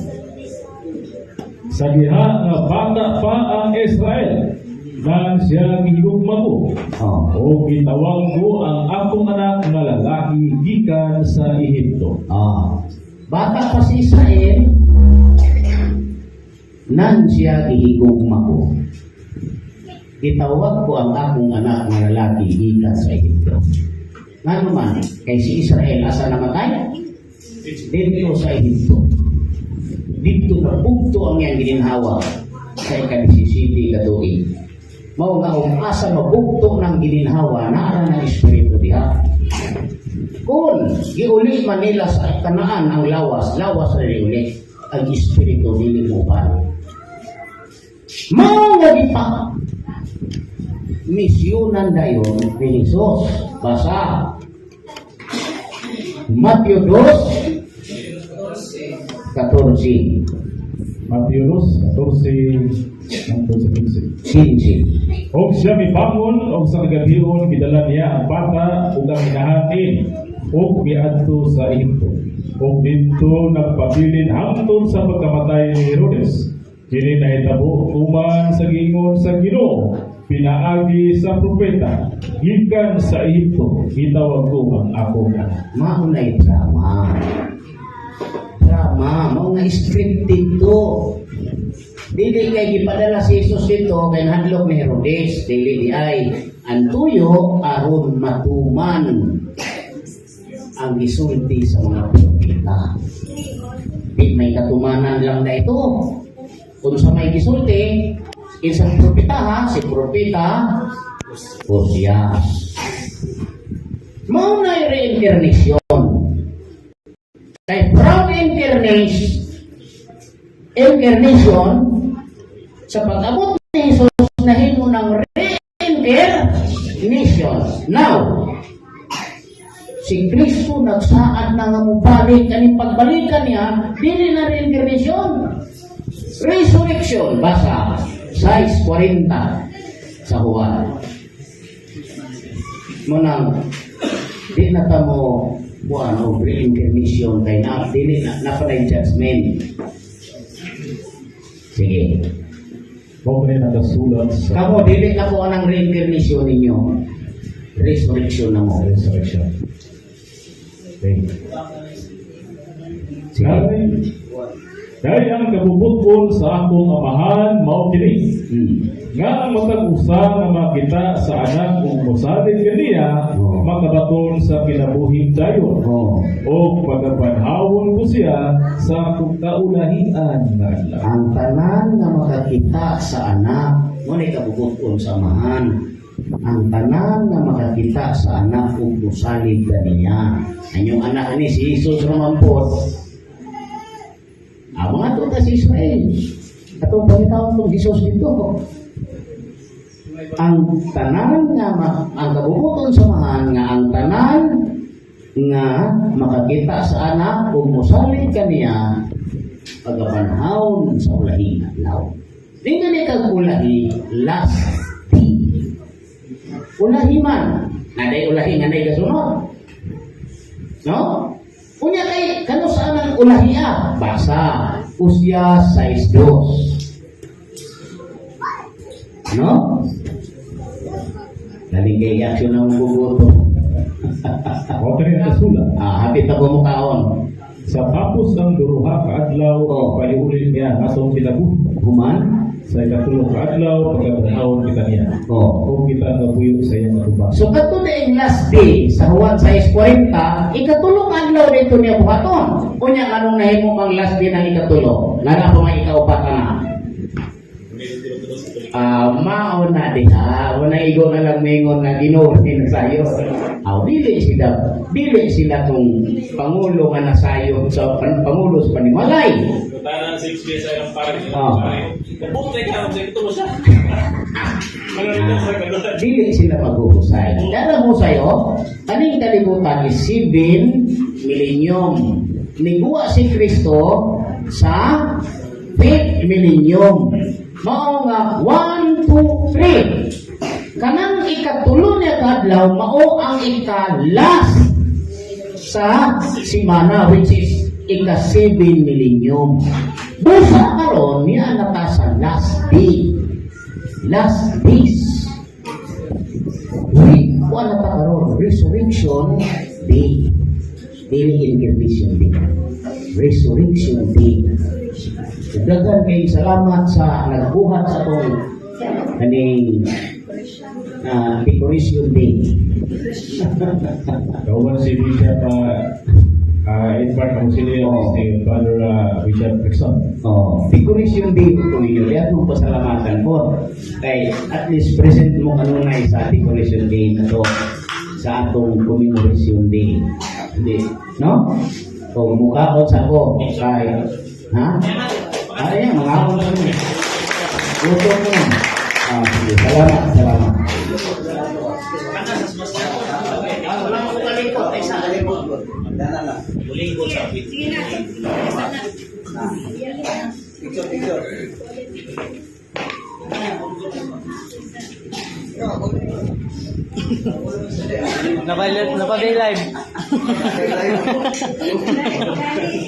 "Sa diha nga bata pa ang Israel, nang siya gihigugma ko. Oh. O gitawag ko ang akong anak nga lalaki gikan sa Ehipto." Ah. Bata pa si Israel, nan siya gihigugma ko. Gitawag ko ang akong anak nga lalaki gikan sa Ehipto. Ngano man, kay si Israel asa namatay? Dito sa Ehipto. Dito na bugto ang iyang gininhawa sa ika-17 ka tuig. Mao nga kung asa mabugto ng gininhawa, naara ng espiritu diha. Kung giuli man nila sa Kanaan ang lawas, lawas na uli, ang espiritu dili mo pa. Mao nga di pa misyonan dayon ni Jesus. Basa. Matthew 2:14. Matthew 2:14. Hangtod sa 15. 15. Og siya mibangon og sa kagabion gidala niya ang bata ug ang inahan ug miadto sa Ehipto. Ug didto nagpabilin hangtod sa pagkamatay ni Herodes. Kini nahitabo tuman sa giingon sa Ginoo pinaagi sa propeta, "Gikan sa Ehipto gitawag ko ang akong anak." Mao na drama. Drama, mao nga scripted to. Dili kay gipadala si Jesus dito kay nahadlok ni Herodes, dili di ay ang tuyo aron matuman ang gisulti sa mga propeta. Di may katumanan lang na ito. Kung sa may gisulti, isang propeta ha, si Propeta Osias. Mao na reincarnation. Kay from incarnation, sa pag-abot ni Jesus, nahimo ng reincarnation. Now, si Kristo nagsaad na nga mobalik, kaning pagbalikan niya, dili na reincarnation. Resurrection, basa, 6:40 sa Juan. Munang, di na ta mo buwan o reincarnation kay na dili na na pa judgment. Sige. Mao ni nakasulat sa Kamo dili na ko anang reincarnation ninyo. Resurrection na mo. Resurrection. Okay. Sige. Kay ang kabubut-on sa akong Amahan mao kini, nga ang matag usa nga makita sa Anak ug mosalig kaniya makabaton sa kinabuhing dayon, ug pagabanhawon ko siya sa akong kaulahian nga adlaw. Ang tanan nga makakita sa Anak, mo ni kabubut-on sa Amahan. Ang tanan nga makakita sa Anak ug mosalig kaniya. Anyong Anak ni si Jesus raman pod. Ah, mga tuta si Israel. Atong pangitaon tong Jesus dito. Ang tanan nga ang kabubut-on sa Amahan nga ang tanan nga makakita sa Anak ug mosalig kaniya pagabanhawon sa ulahing adlaw. Tingnan ni kag ulahi, last day. Ulahi man, naday ulahi nga nay kasunod. No? Unya kay kano saan ang ulahi ah? Basa, Osias 6:2. No? Galing kay action ng guguto. Mao kini nakasulat. Ah, hapit ako mo kaon. Sa tapos ang duha ka adlaw, pahiulin niya ang atong kinabuhi. Human? Sa ikatulo ka adlaw, pagabanhawon kita niya ug kita gabuyo sa iyang atubang. So kadto na yung last day sa Juan 6:40, ikatulong adlaw dito niya buhaton. Unya anong nahimo mang last day ng ikatulo? Ngana pa may ikaupat na. Ah, mao na diha, wala igo na lang mingon nga Ginoo ni nasayo. Aw dili sila tong pangulo nga nasayo sa pangulo sa panimalay. Tanan 6 days ay ang parang. Kaputay ka, sa ito mo siya. Ano rin sa kagulan? Dili sila maghuhusay. Dara mo sayo, kaning kalibutan is 7 millennium. Niguwa si Kristo sa 5th millennium. Mao nga 1, 2, 3. Kanang ikatulo niya kadlaw mao ang ika-last sa simana, which is ika-7 millennium. Busa karon niya nata sa last day. Last days. Week, wala pa karon, Resurrection Day. Dili Incarnation Day. Resurrection Day. Daghan kay salamat sa nagbuhat sa atong kaning decoration day. Kauban si Bishop in part ang sila si Father Bishop Rickson. Oh, decoration day po ninyo. Kaya itong pasalamatan po. Kay at least present mo kanunay sa decoration day na to sa atong commemoration day. Hindi, no? O mukha sa ko kay ha? Ay, mga ako sa mo. Gutom mo. Ah, sige. Salamat, salamat. Wala mo kalikot, ay sa kalikot. Muling ko sa Sige na. Picture, picture. Napabay live.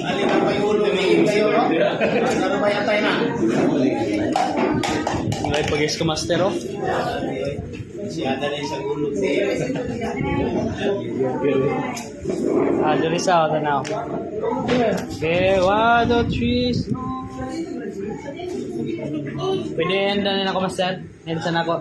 Alin ang may ulo, may MCO, no? Ano ba yatay na? Live pag ko master oh. Si Adalyn sa gulo. Ah, diri sa tanaw. Okay, one, two, three. Pwede end na ako, master. End sa nako.